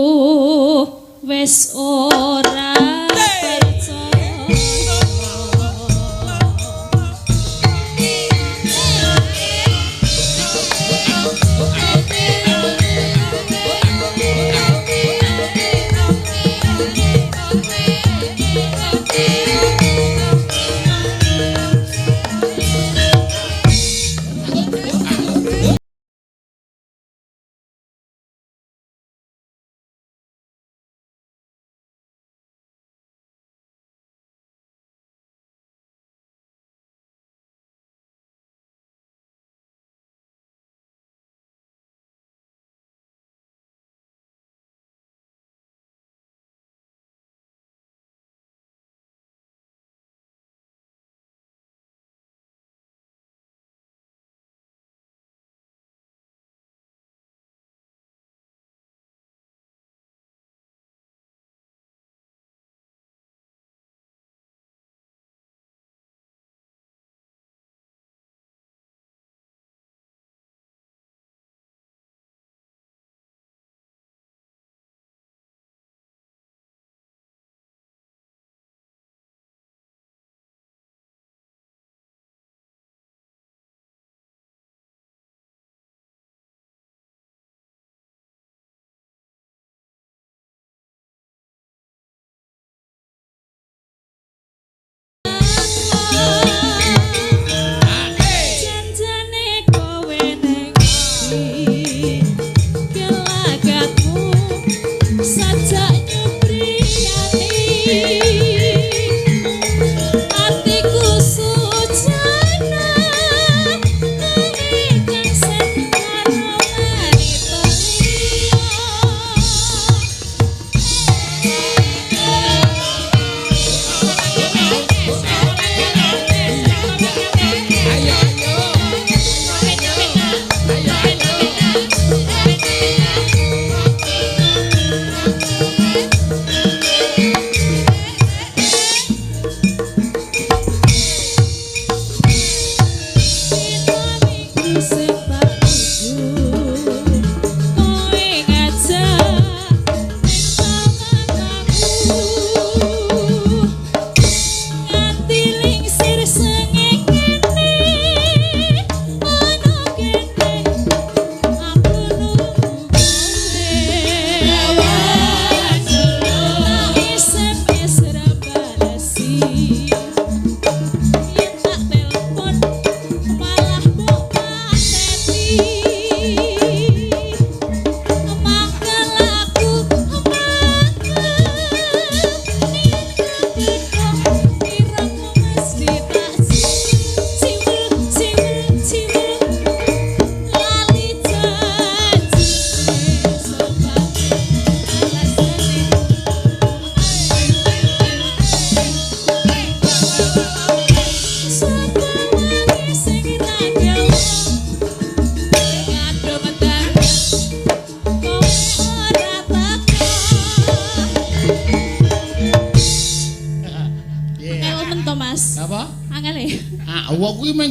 wis ora percaya.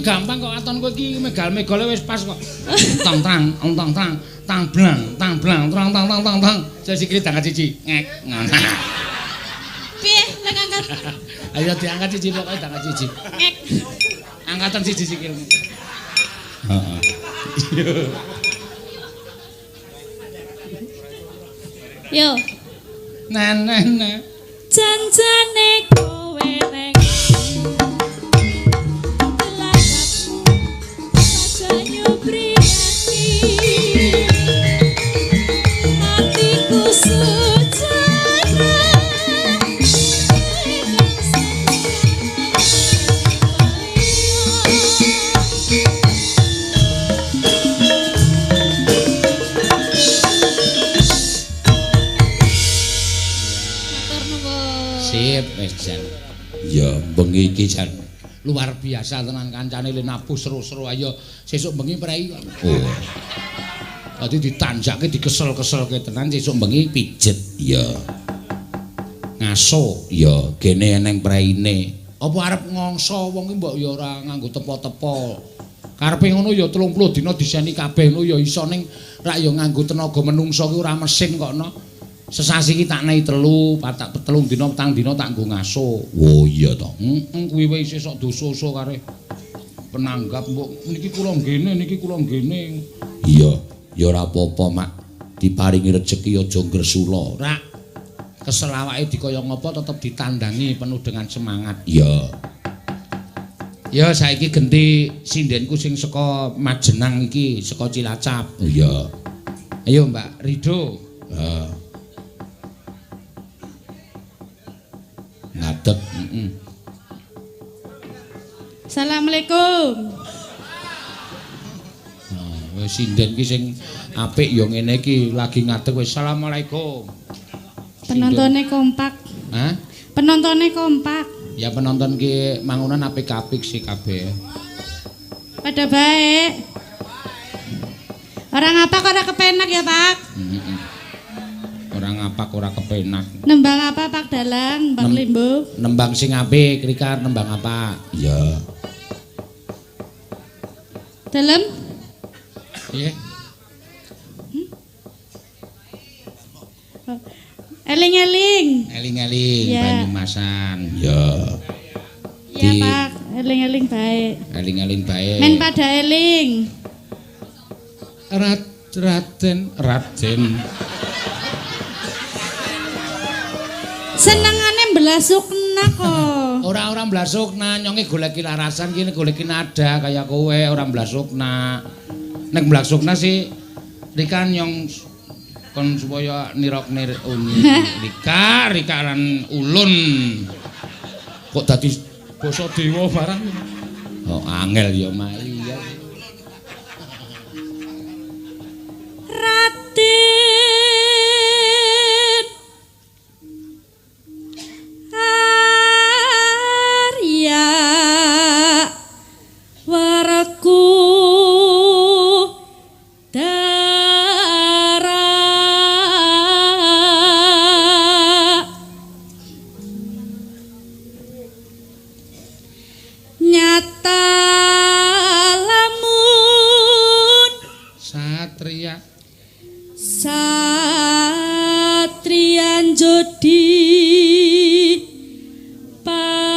Gampang kok aton kowe iki megal-megale wis pas kok. Tang tang tang tang tang blang tang blang trang tang tang tang tang. Sikile diangkat siji. Ngek ngono. Piye lek angkat? Ayo diangkat siji pokoke diangkat siji. Ngek. Angkatan siji sikilmu. Heeh. Yo. Nah nah nah. Janjane kowe neng Ya bengi iki jan luar biasa tenan kancane le nabuh seru-seru ayo sesuk bengi prei. Oh. Dadi ditanjake dikesel-keselke tenan sesuk bengi pijet. Ya. Ngaso ya gene eneng preine. Apa arep ngongso wong ki mbok ya ora nganggo tepo-tepo. Karepe ngono ya 30 dina diseni kabeh ngono ya iso ning rak ya nganggo tenaga menungso ki ora mesin kok no. Sesasi iki tak nei telu, patak telung dina, petang dina tak nggo ngaso. Oh iya to. Heeh, kuwi wae isih sok dosa-dosa kare penanggap mbok niki kula nggene, niki kula nggene. Iya, ya ora apa-apa, Mak. Diparingi rejeki aja ngresula. Rak kesel awake dikaya ngapa tetep ditandangi penuh dengan semangat. Iya. Ya saiki genti sindenku sing saka Majenang iki, saka Cilacap. Oh iya. Ayo Mbak Rido. Heeh. Ngadeg. Assalamualaikum. Nah, wis sinden ki sing apik ya ngene iki lagi ngadeg wis assalamualaikum. Penontonnya kompak. Hah? Penontonnya kompak. Ya penonton ki mangunan apik-apik sih kabeh. Pada baik. Orang apa ora kepenak ya, Pak? Orang apa ora kepenak. Nembang apa Pak Dalang, Bang Limbo? Nembang sing apik, Rika nembang apa? Iya. Dalem? Iya. Eling-eling. Eling-eling Banyumasan. Ya. Iya, Pak, eling-eling baik. Eling-eling baik. Men pada eling. Raden, Raden. Senengane mblasukna kok. Ora-ora mblasukna, nyonge goleki larasan kene goleki nada kaya kowe ora mblasukna. Nek mblasukna sih Rika nyong kon supaya nirok-nir unyi. Rika, Rika lan ulun. Kok dadi basa dewa barang. Oh, angel ya Mak. Iya. Raden Jodi Pati.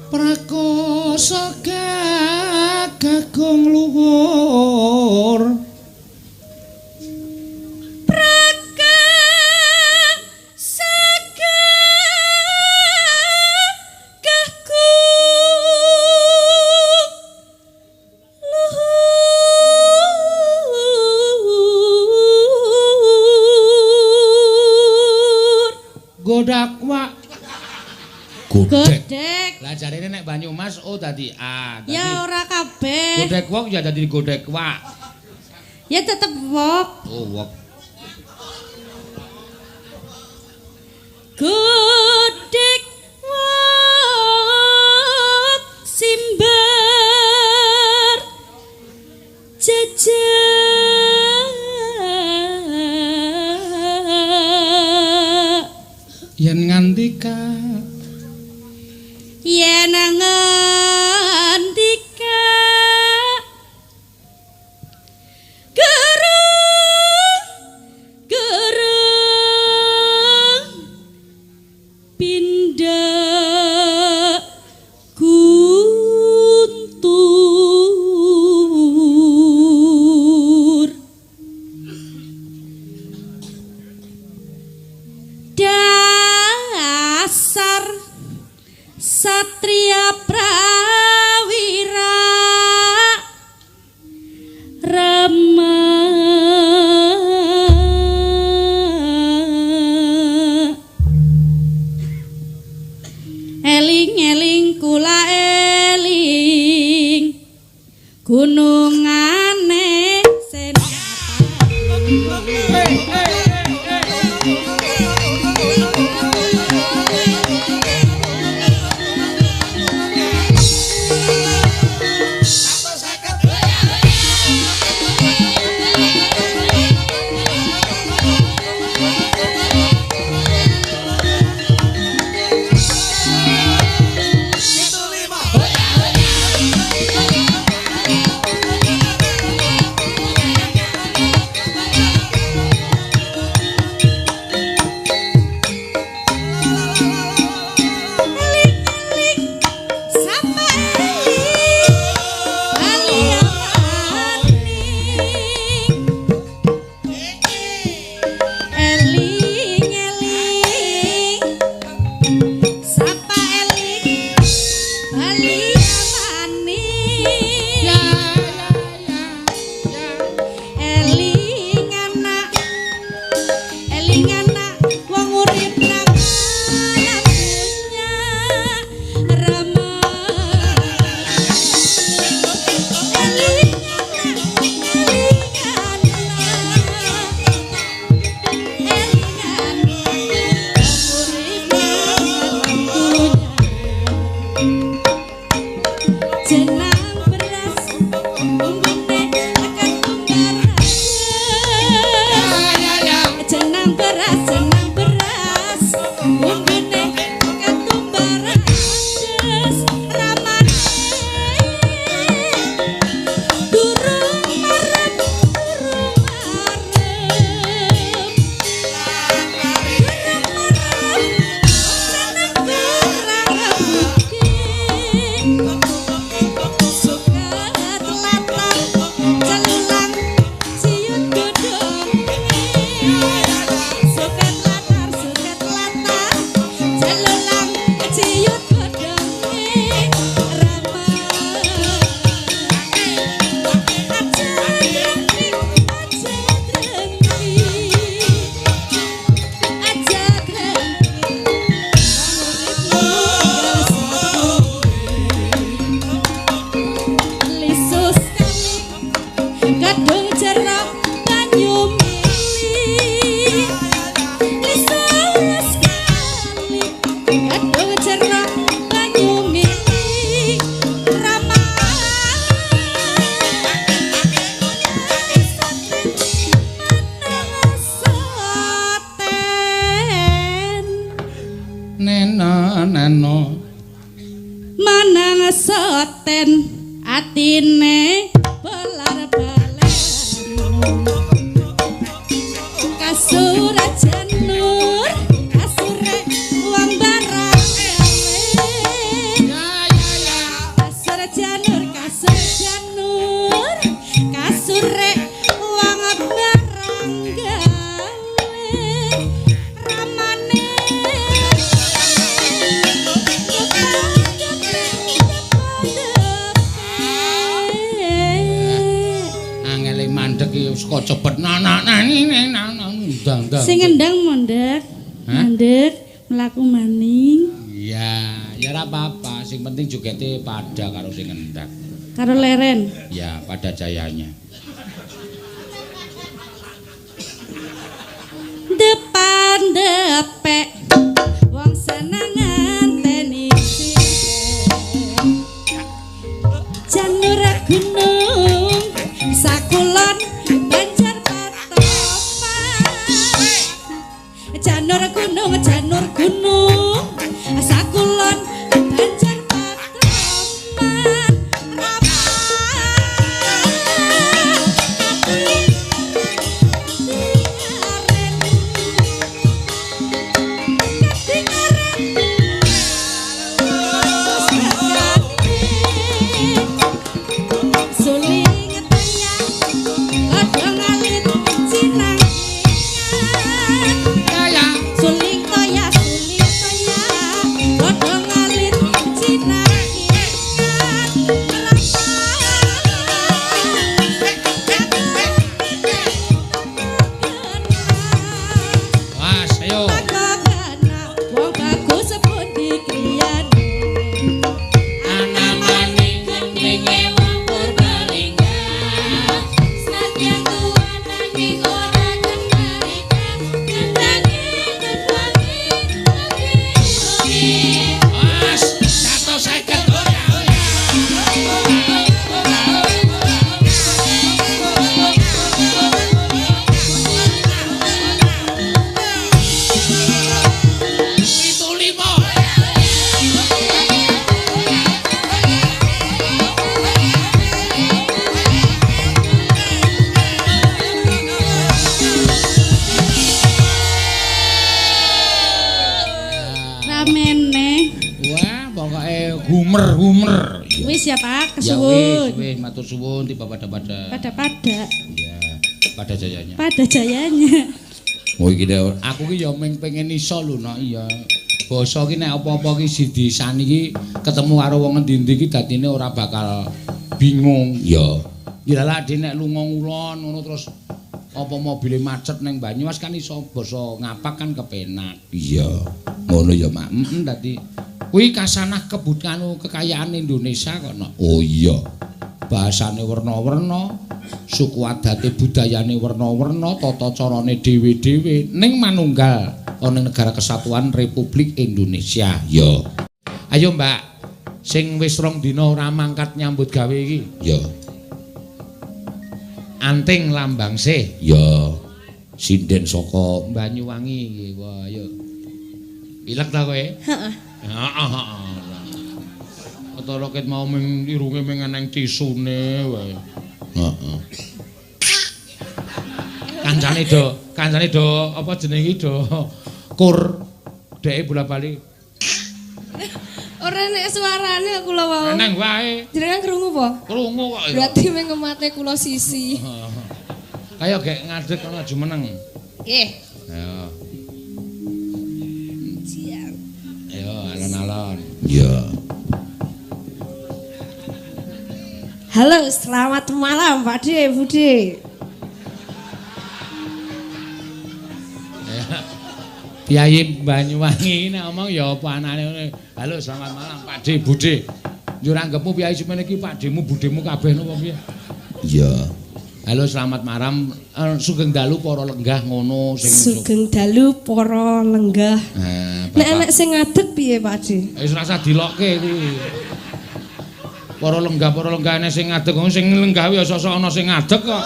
Prakosa gagong luhur. Godak wak. Godek. Godek. Lah jarene nek Banyumas O dadi A. Dadi ya ora kabeh. Godek wok ya dadi godek wak. Ya tetep wok. Oh, wok. Godek wok simbar jejak. Yen ngandika, yen ngandika gereng gereng pindah guntur. Dasar satria prawira Rama. Eling-eling kula eling gunungane Senopati. Menang soten atine belar-balen. Kasur janur kasure wong barang gawe. Ya ya ya. Kasur janur kasure wong barang gawe. Ramane Angele mandek iki wis kok cepet ndang ndang. Sing ngendang mondek, mandek mlaku maning. Iya, ya ora apa-apa, sing penting jogete pada karo sing ngendang. Karo leren. Ya, pada jayanya. Depan depek wong seneng nganteni janur gunung sakulon Banjar Patoman. Janur gunung sakulon Banjar Patoman. Suling toya, godhong alit cinangingan. Was, ayo. Wong bagus pundi griyane. Anamane gendinge wong Purbalingga. Senadyan tuwa nanging ora kenarikan. Gendange gendange oke. Was, 150 ora ora. Pitu lima. Ramene. Wah, pokoke gumer-gumer. Wis ya Pak, Ya wis, kesuwun. wis matur suwun tiba pada-pada. Pada-pada. Ya, pada jayanya. Pada jayanya. Oh iki deh, aku ki ya mung pengen iso lho nak iya. Basa ki nek apa-apa ki sidisan iki ketemu karo wong endi-endi ki dadine ora bakal bingung. Ya. Ya lah nek lunga ngulon ngono terus apa mobile macet ning Banyumas kan iso basa ngapak kan kepenak. Iya. Ngono ya, Mak. Heeh, dadi kuwi kasanah kebutanu kekayaan Indonesia kok nok. Oh iya. Bahasane werna-werna, suku adate budayane werna-werna, tata carane dhewe-dhewe ning manunggal ana negara kesatuan Republik Indonesia. Ya. Ayo, Mbak. Sing wis rong dina ora mangkat nyambut gawe iki. Ya. Anting lambang sih. Ya. Sinden saka Banyuwangi iki. Wah, ayo. Pilek ta kowe? Heeh. Heeh, heeh. Ketara ket mau ming irunge ming eneng tisune wae. Heeh. Kancane do apa jenenge iki do kur dheke bola-bali. Ora nek suarane kula wau. Eneng wae. Jenengan krungu apa? Krungu kok ya. Berarti ming ngemate kula sisi. Kaya gek ngadeg kono aja meneng. Nggih. Ayo. Siap. Ayo alon-alon. Iya. Halo, selamat malam Pak De, Bu De. Piyayi Banyuwangi nek omong ya apa anane ngene. Halo, selamat malam Pak De, Bu De. Njur anggepmu piyayi semene iki Pak Demu, Budemu kabeh napa piye? Iya. Halo, selamat malam. Sugeng dalu para lenggah ngono sing Sugeng dalu para lenggah. Nah, nek enek sing ngadeg piye Pak De? Wis rasa dilokke kuwi. Para lenggah ene sing ngadeg ngono sing lenggah ya sosok ana sing ngadeg kok.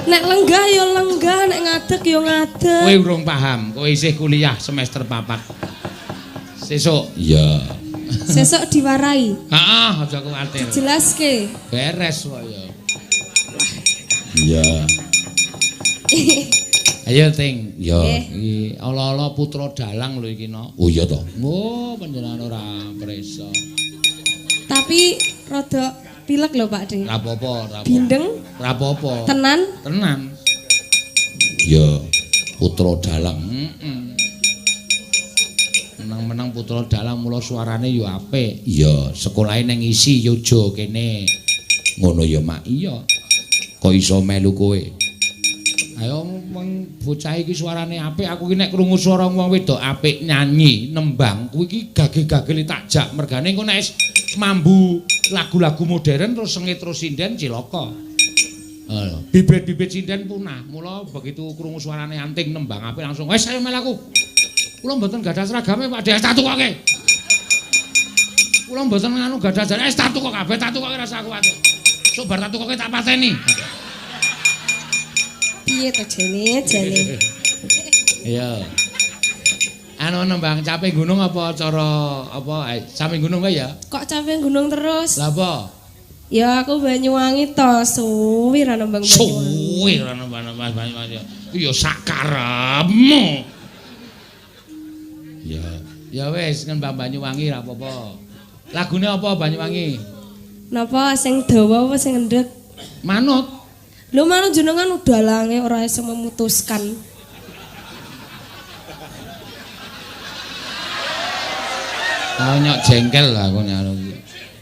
Nek lenggah ya lenggah, nek ngadeg ya ngadeg. Kowe urung paham, kowe isih kuliah semester 4. Sesuk. Iya. Sesuk diwarai. Heeh, aja kuwatir. Dijelaske. Beres kok ya. Iya. Ayo Ting. Ya, iki ala-ala putra dalang lho iki no. Oh iya to. Oh, panjenengan ora prisa. Tapi rada pilek lho Pak De. Ora apa-apa, ora apa. Bindeng. Ora apa-apa. Tenan? Tenan. Ya, putra dalang. Heeh. Menang-menang putra dalang mula suarane ya apik. Iya, sekolahe ning isi Yojo kene. Ngono ya, Mak. Iya. Kok iso melu kowe? Ayo wong bocah iki suarane apik, aku iki nek krungu swara wong wedok apik nyanyi, nembang, kuwi iki gage-gagele tak jak mergane engko nek wis mambu lagu-lagu modern terus sengit terus sinden cilaka. Bibit-bibit sinden punah. Mula begitu krungu suarane anting nembang apik langsung wis ayo melu aku. Kula mboten gadah seragame Pak De, tak tukoke. Kula mboten nganu gadah jare wis tak tukok kabeh, tak tukoke rasa kuwatir. Sok bar tak tukoke tak pateni. Piye to jane, jane. Iya. Anu nembang Caping Gunung apa cara apa Caping Gunung wae ya? Kok Caping Gunung terus? Lah apa? Ya aku Banyuwangi to, suwi ra nembang Banyuwangi. Suwi ra nembang Banyuwangi. Ya sakarepmu. Ya, ya wis nembang Banyuwangi ra apa-apa. Lagune apa Banyuwangi? Napa sing dawa apa sing endhek? Manut. Lho manut jenengan dalange ora iso memutuskan. Tau nyok jengkel lah aku nyalo iki.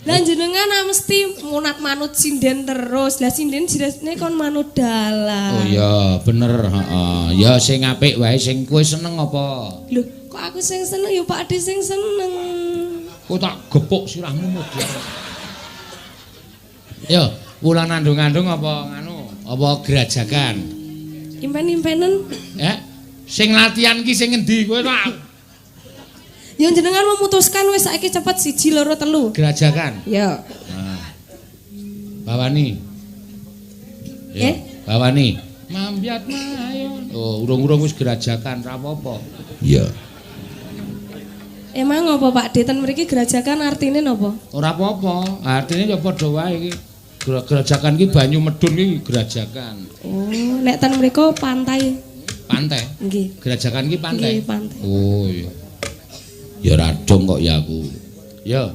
Lah jenengan mesti munat manut sinden terus. Lah sinden jelasne kon manut dalang. Oh iya, bener, heeh. Ya sing apik wae sing kowe seneng apa? Lho, kok aku sing seneng ya Pak De sing seneng. Kok tak gepuk sirahmu model. Yo, wulan andung-andung apa nganu? Apa grajagan? Impen-impenen. Ya, sing latihan ki sing ngendi kowe tak? Ya jenengan memutuskan wis saiki cepet 1 2 3. Grajagan. Ya. Nah. Bawani. Ya, bawani. Mambyat mayon. Oh, urung-urung wis grajagan ra apa-apa. Iya. Emang apa Pak De ten mriki grajagan artine napa? Ora apa-apa, artine ya padha wae iki. Grajagan iki banyu medun iki grajagan. Oh, nek ten mriku pantai. Pantai? Nggih. Grajagan iki pantai. Nggih, pantai. Oh iya. Ya radong kok ya aku. Ya.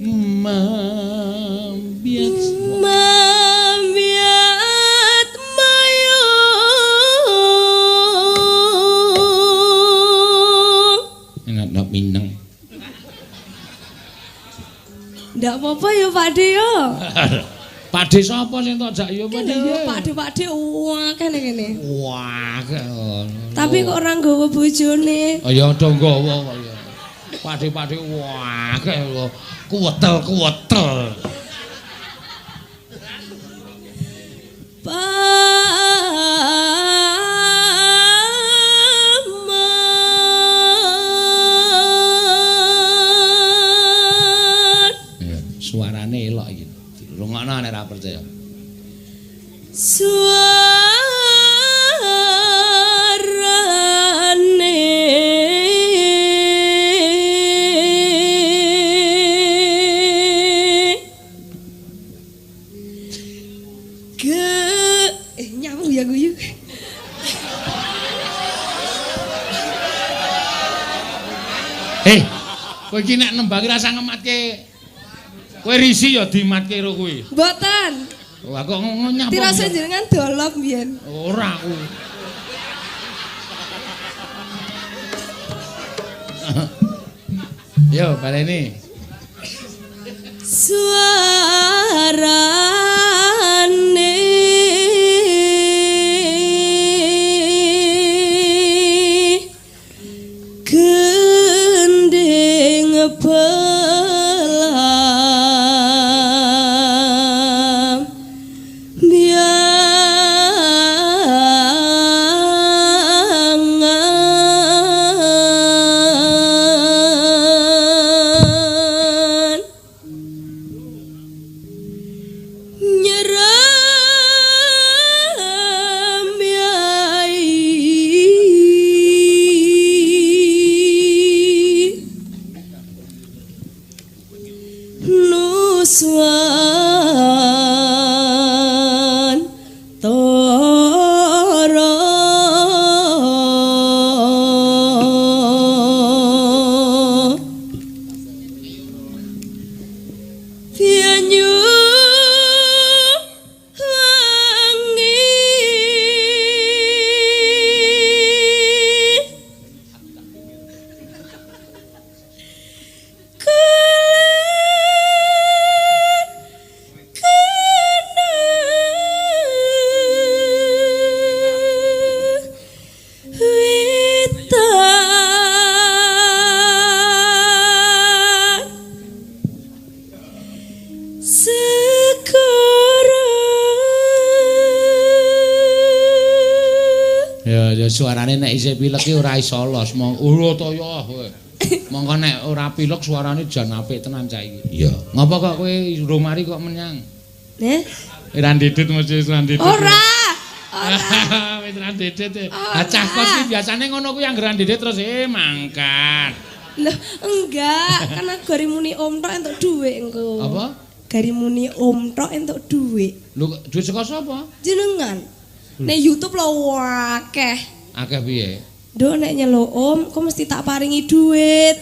Mambiat mambiat mayung. Enak nak mineng. Ndak apa-apa ya Pak De ya. Pak De sapa sing tak jak ya Pak De? Pak De Pak De akeh ning kene. Wah. Tapi kok ora nggawa bojone. Ya do nggawa kok ya. Pak De Pak De wah akeh kuwetel-kuwetel. Paman. Ya, suarane elok iki. Rungokno nek ora percaya. Suarane nyawu ya guyu. Kowe iki nek nembangi rasa ngematke. Kowe risi ya dimatke karo kuwi. Mboten. Wah kok nyapa. Tirase jenengan dolop mbiyen. Ora aku. Yo baleni. Suarane gending belam biangan Nuswan Tara Banyu wangi Ya suarane nek isih pilek ki ora iso los. Mong ora to ya kowe. Mongko nek ora pilek suarane jan apik tenan cah iki. Iya. Ngopo kok kowe urung mari kok menyang? Neh? Ora ndedit mesti ora ndedit. Ora. Ora. Wis ora ndedit. Ah cah kos ki biasane ngono kuwi anggere ndedit terus mangkat. Loh, enggak, kan aku gari muni om tok entuk dhuwit engko. Apa? Gari muni om tok entuk dhuwit. Lho, dhuwit saka sapa? Jenengan. Nek YouTube lho akeh. Akeh piye? Nduk nek nyeluk om, kok mesti tak paringi dhuwit.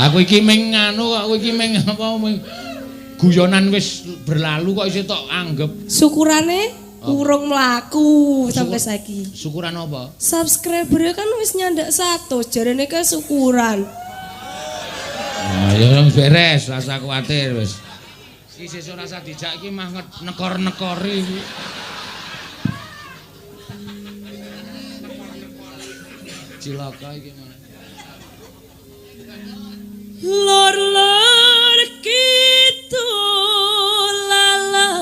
Aku iki ming nganu kok, aku iki ming apa ming guyonan wis berlalu kok isih tok anggep. Syukurane urung mlaku sampai saiki. Syukuran apa? Subscriber kan wis nyandak 100, jarene ke syukuran. Nah, ya wis beres, rasa kuwatir wis. Iki sesuk rasa dijak iki mah nekor-nekori iki. Cilaka iki malah. Lor-lor kitu lalas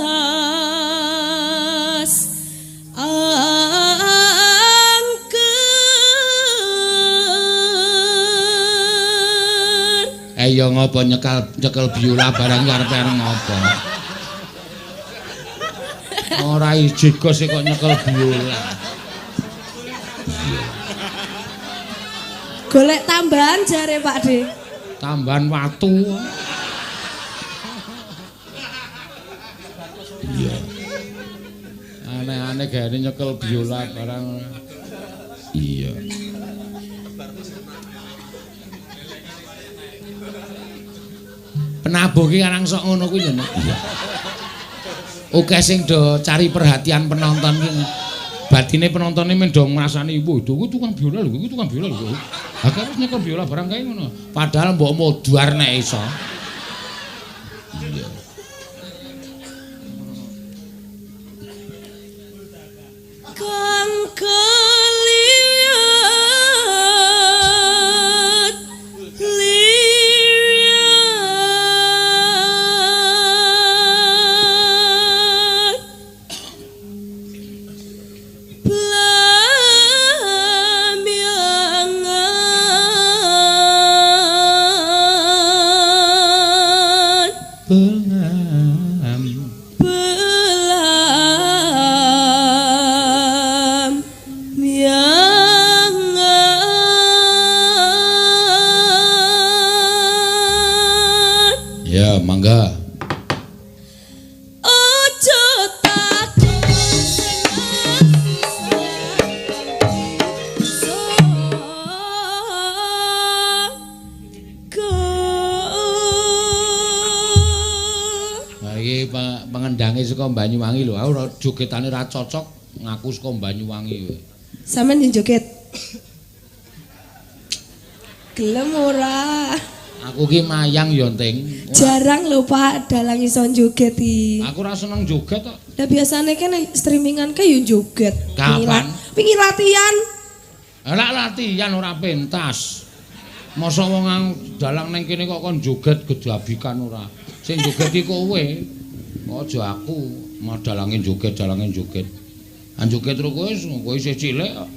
angker. Ya ngopo nyekel biola barang arep ngopo? Ora ijego sik kok nyekel biola. Golek tambahan jare Pak De. Tambahan watu. Iya. Aneh-aneh gayane nyekel biola barang. Iya. Penabuh ki karang sok ngono kuwi lho. Iya. Oke sing do cari perhatian penonton ki. Batine penontone men do ngrasani, "Wah, kuwi tukang biola lho, kuwi tukang biola lho." Ha kok nyekel biola barang kae ngono. Padahal mbok modar nek iso. Iya. Kang kaliwat liwat blamyangan belam blamyangan. Ya, mangga. Ojo takut Nah, iki pengendange saka Banyuwangi lho. Aku jogetane ra cocok ngaku saka Banyuwangi kowe. Sampeyan yo joget. Gelem ora? Aku ki mayang yo, Ting. Jarang lho Pak dalang iso joget iki. Aku ora seneng joget kok. Lah biasane kan streamingan kae yo joget. Kapan? Wingi latihan. Lah latihan ora pentas. Mosok wong dalang ning kene kok kon joget gedabikan ora. Sing joget iki kowe. Aja aku, mau dalange joget, dalange joget. Ah joget terus kowe, kowe isih cilik kok.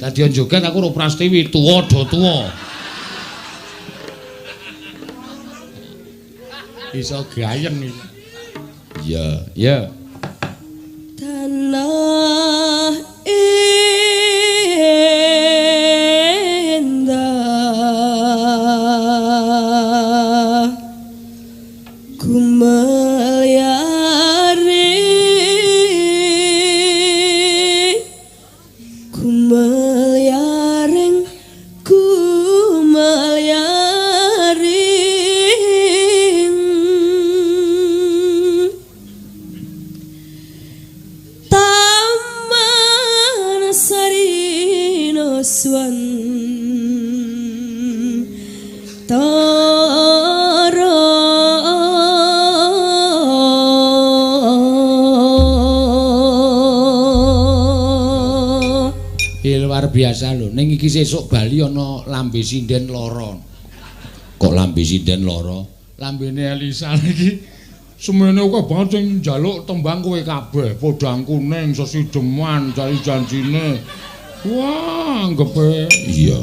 Dadi joget aku ro Prastiwi tuwa do tuwa. Iso gayeng iki. Iya, iya. Tanah Nuswantara. Luar biasa lho. Ning iki sesuk bali ana lambe sinden lara. Kok lambe sinden lara? Lambene Elisa iki semene akeh banget sing njaluk tembang kowe kabeh. Podang kuning, sesideman, janji-janjine. Wah, anggepe. Iya.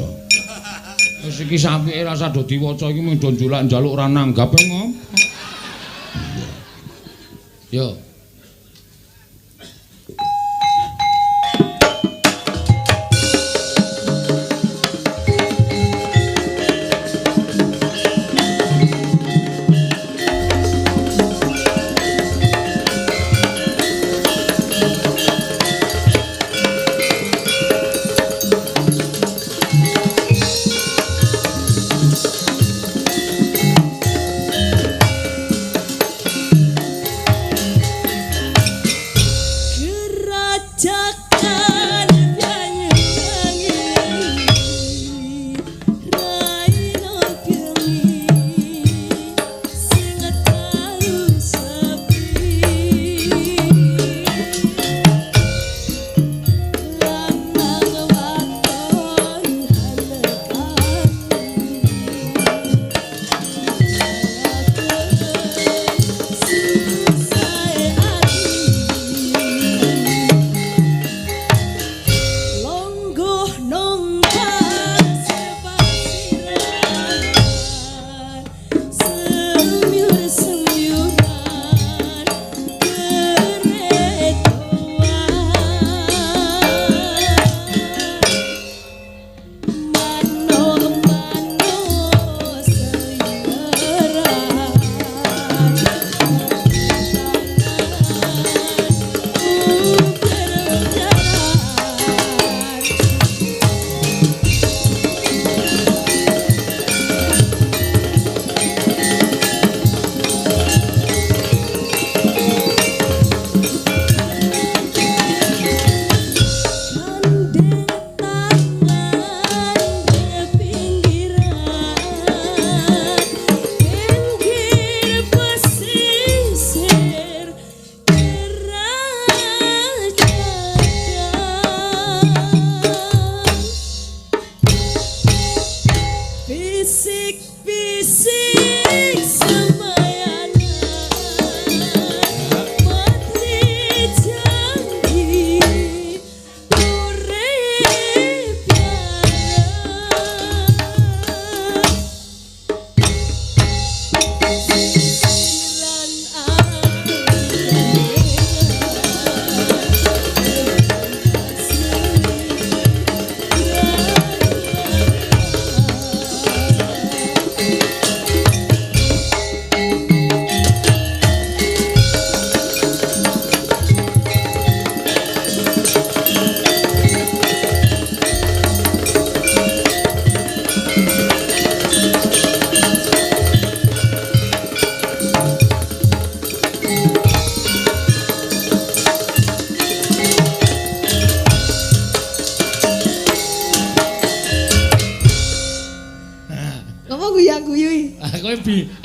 Wis iki sapike rasa do diwaca iki mung do njolak-njaluk ora nanggap ngopo. Iya. Yo.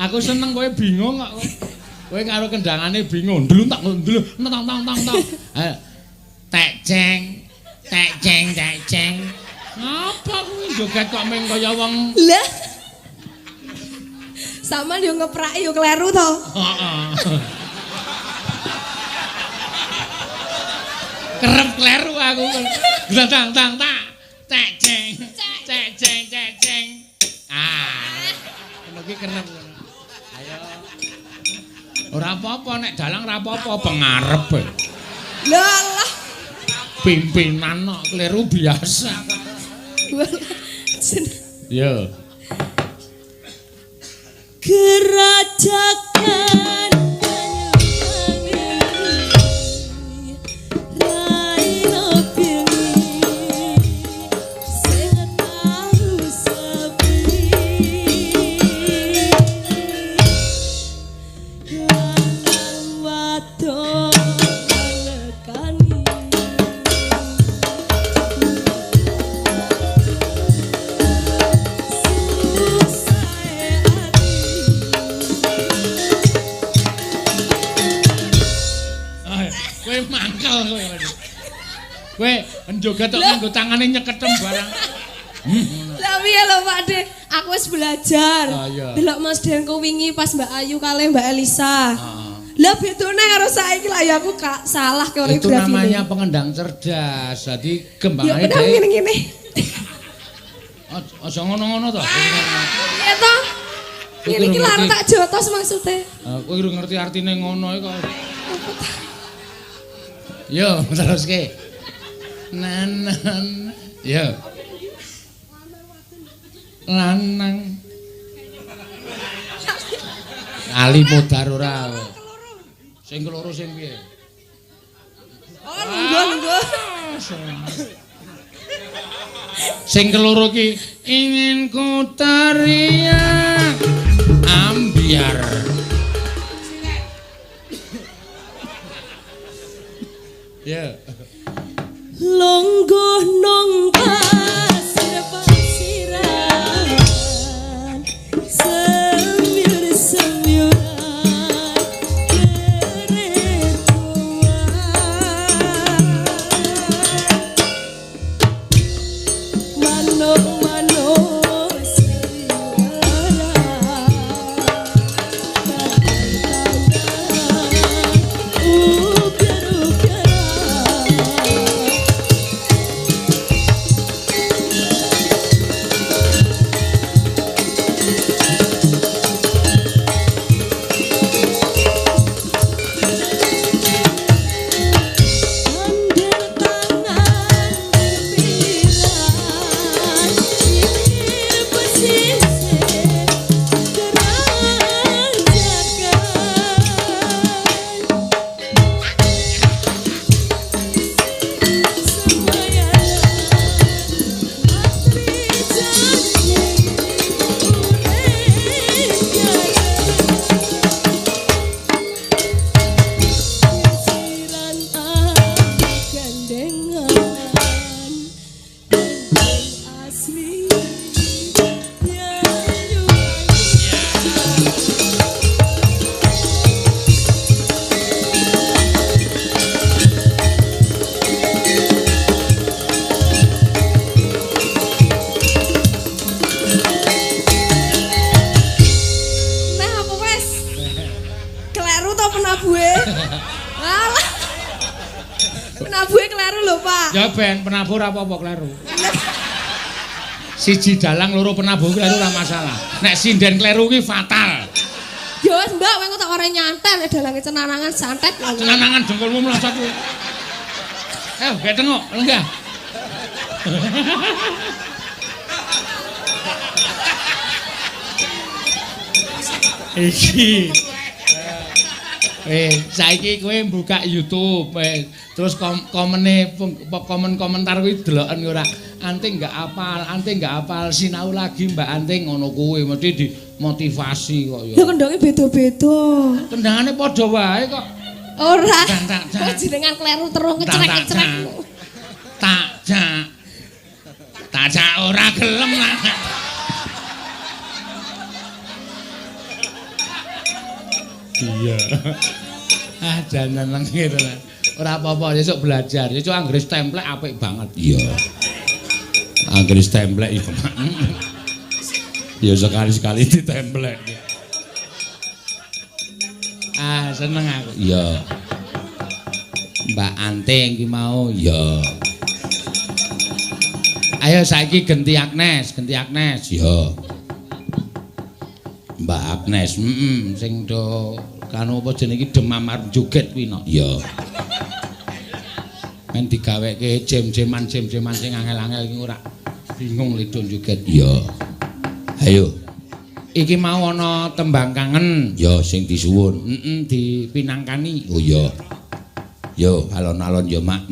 Aku seneng kowe bingung kok. Kowe karo kendangane bingung. Ndluntak ndlung tang tang tang tang. Tek ceng. Tek ceng tek ceng. Ngapa kuwi joget kok meng kaya wong. Lah. Sampeyan yo ngepraki yo kleru to. Heeh. Kerep kleru aku. Tang tang tang. Tek ceng. Tek ceng tek ceng. Ah. Ngono ki kerep. Ayo. Ora apa-apa nek dalang ora apa-apa pengarep. Lha lah. Pimpinan kok kleru biasa. Yo. Gerajakan Banyuwangi raina bengi sing tau sepi lanang wadon lekani. Njoget tok nganggo tangane nyeketem barang. Lah piye lho Pak De? Aku wis belajar. Delok Mas Denko wingi pas Mbak Ayu kalih Mbak Elisa. Lah bedone karo saiki lah ya aku salah koreografi. Itu namanya pengendang cerdas. Dadi kembangane dhewe. Ya ngene-ngene. Aja ngono-ngono to. Piye to? Ngene iki lho tak jotos maksude. Kowe ora ngerti artine ngono iki kok. Yo teruske. Nanan. Yo. Lanang. Ali modar ora. Sing keloro sing piye? Oh, lungguh-lungguh. Sing keloro ki ingin ku teriak ambiar. Ya. Lungguh nang pasir pasiran semyur semyuran kere tua manuk manuk seliweran ubyar ubyaran. Andel tangan berpiran sisir pesisir geranjakan semayanan atri janji urip Sisiran gandengan gendeng asli Banyuwangi. Nah, apa wes? Kleru to penabuhe? Alah. Penabuhe kleru lho, Pak. Ya ben penabuh ora apa-apa kleru. Siji dalang loro penabuh kleru ora masalah. Nek sinden kleru ki fatal. Ya wis, Mbak, kowe tak ora nyantet nek dalange cenanangan santet. Cenanangan dengkulmu mlosot kuwi. Gek tengok, lenggah. Iki. Saiki kowe buka YouTube, terus komene komen komentar kuwi deloken ora. Anting enggak apal, anting enggak apal, sinau lagi Mbak Anting ngono kuwi mesti dimotivasi kok ya. Ya kendonge beda-beda. Kendangane padha wae kok. Ora. Tak. Kok jenengan kleru terus ngecrek-ngecrek. Tak jak. Tak jak ora gelem lah. Iya. Ah jangan nang ngene lah. Ora apa-apa, sesuk belajar. Sesuk anggere templek apik banget. Iya. Anggere templek ya. Ya sekali-sekali ditemplek. Ah, seneng aku. Iya. Mbak Anting ki mau, iya. Ayo saiki genti Agnes, genti Agnes. Iya. Mbak Agnes, sing do kanu apa jenenge iki demam arep joget kuwi no. Iya. Men digaweke jam-jaman jam-jaman sing angel-angel iki ora bingung lido joget. Iya. Ayo. Iki mau ana tembang kangen. Ya sing disuwun. Dipinangkani. Oh iya. Yo alon-alon yo, Mak.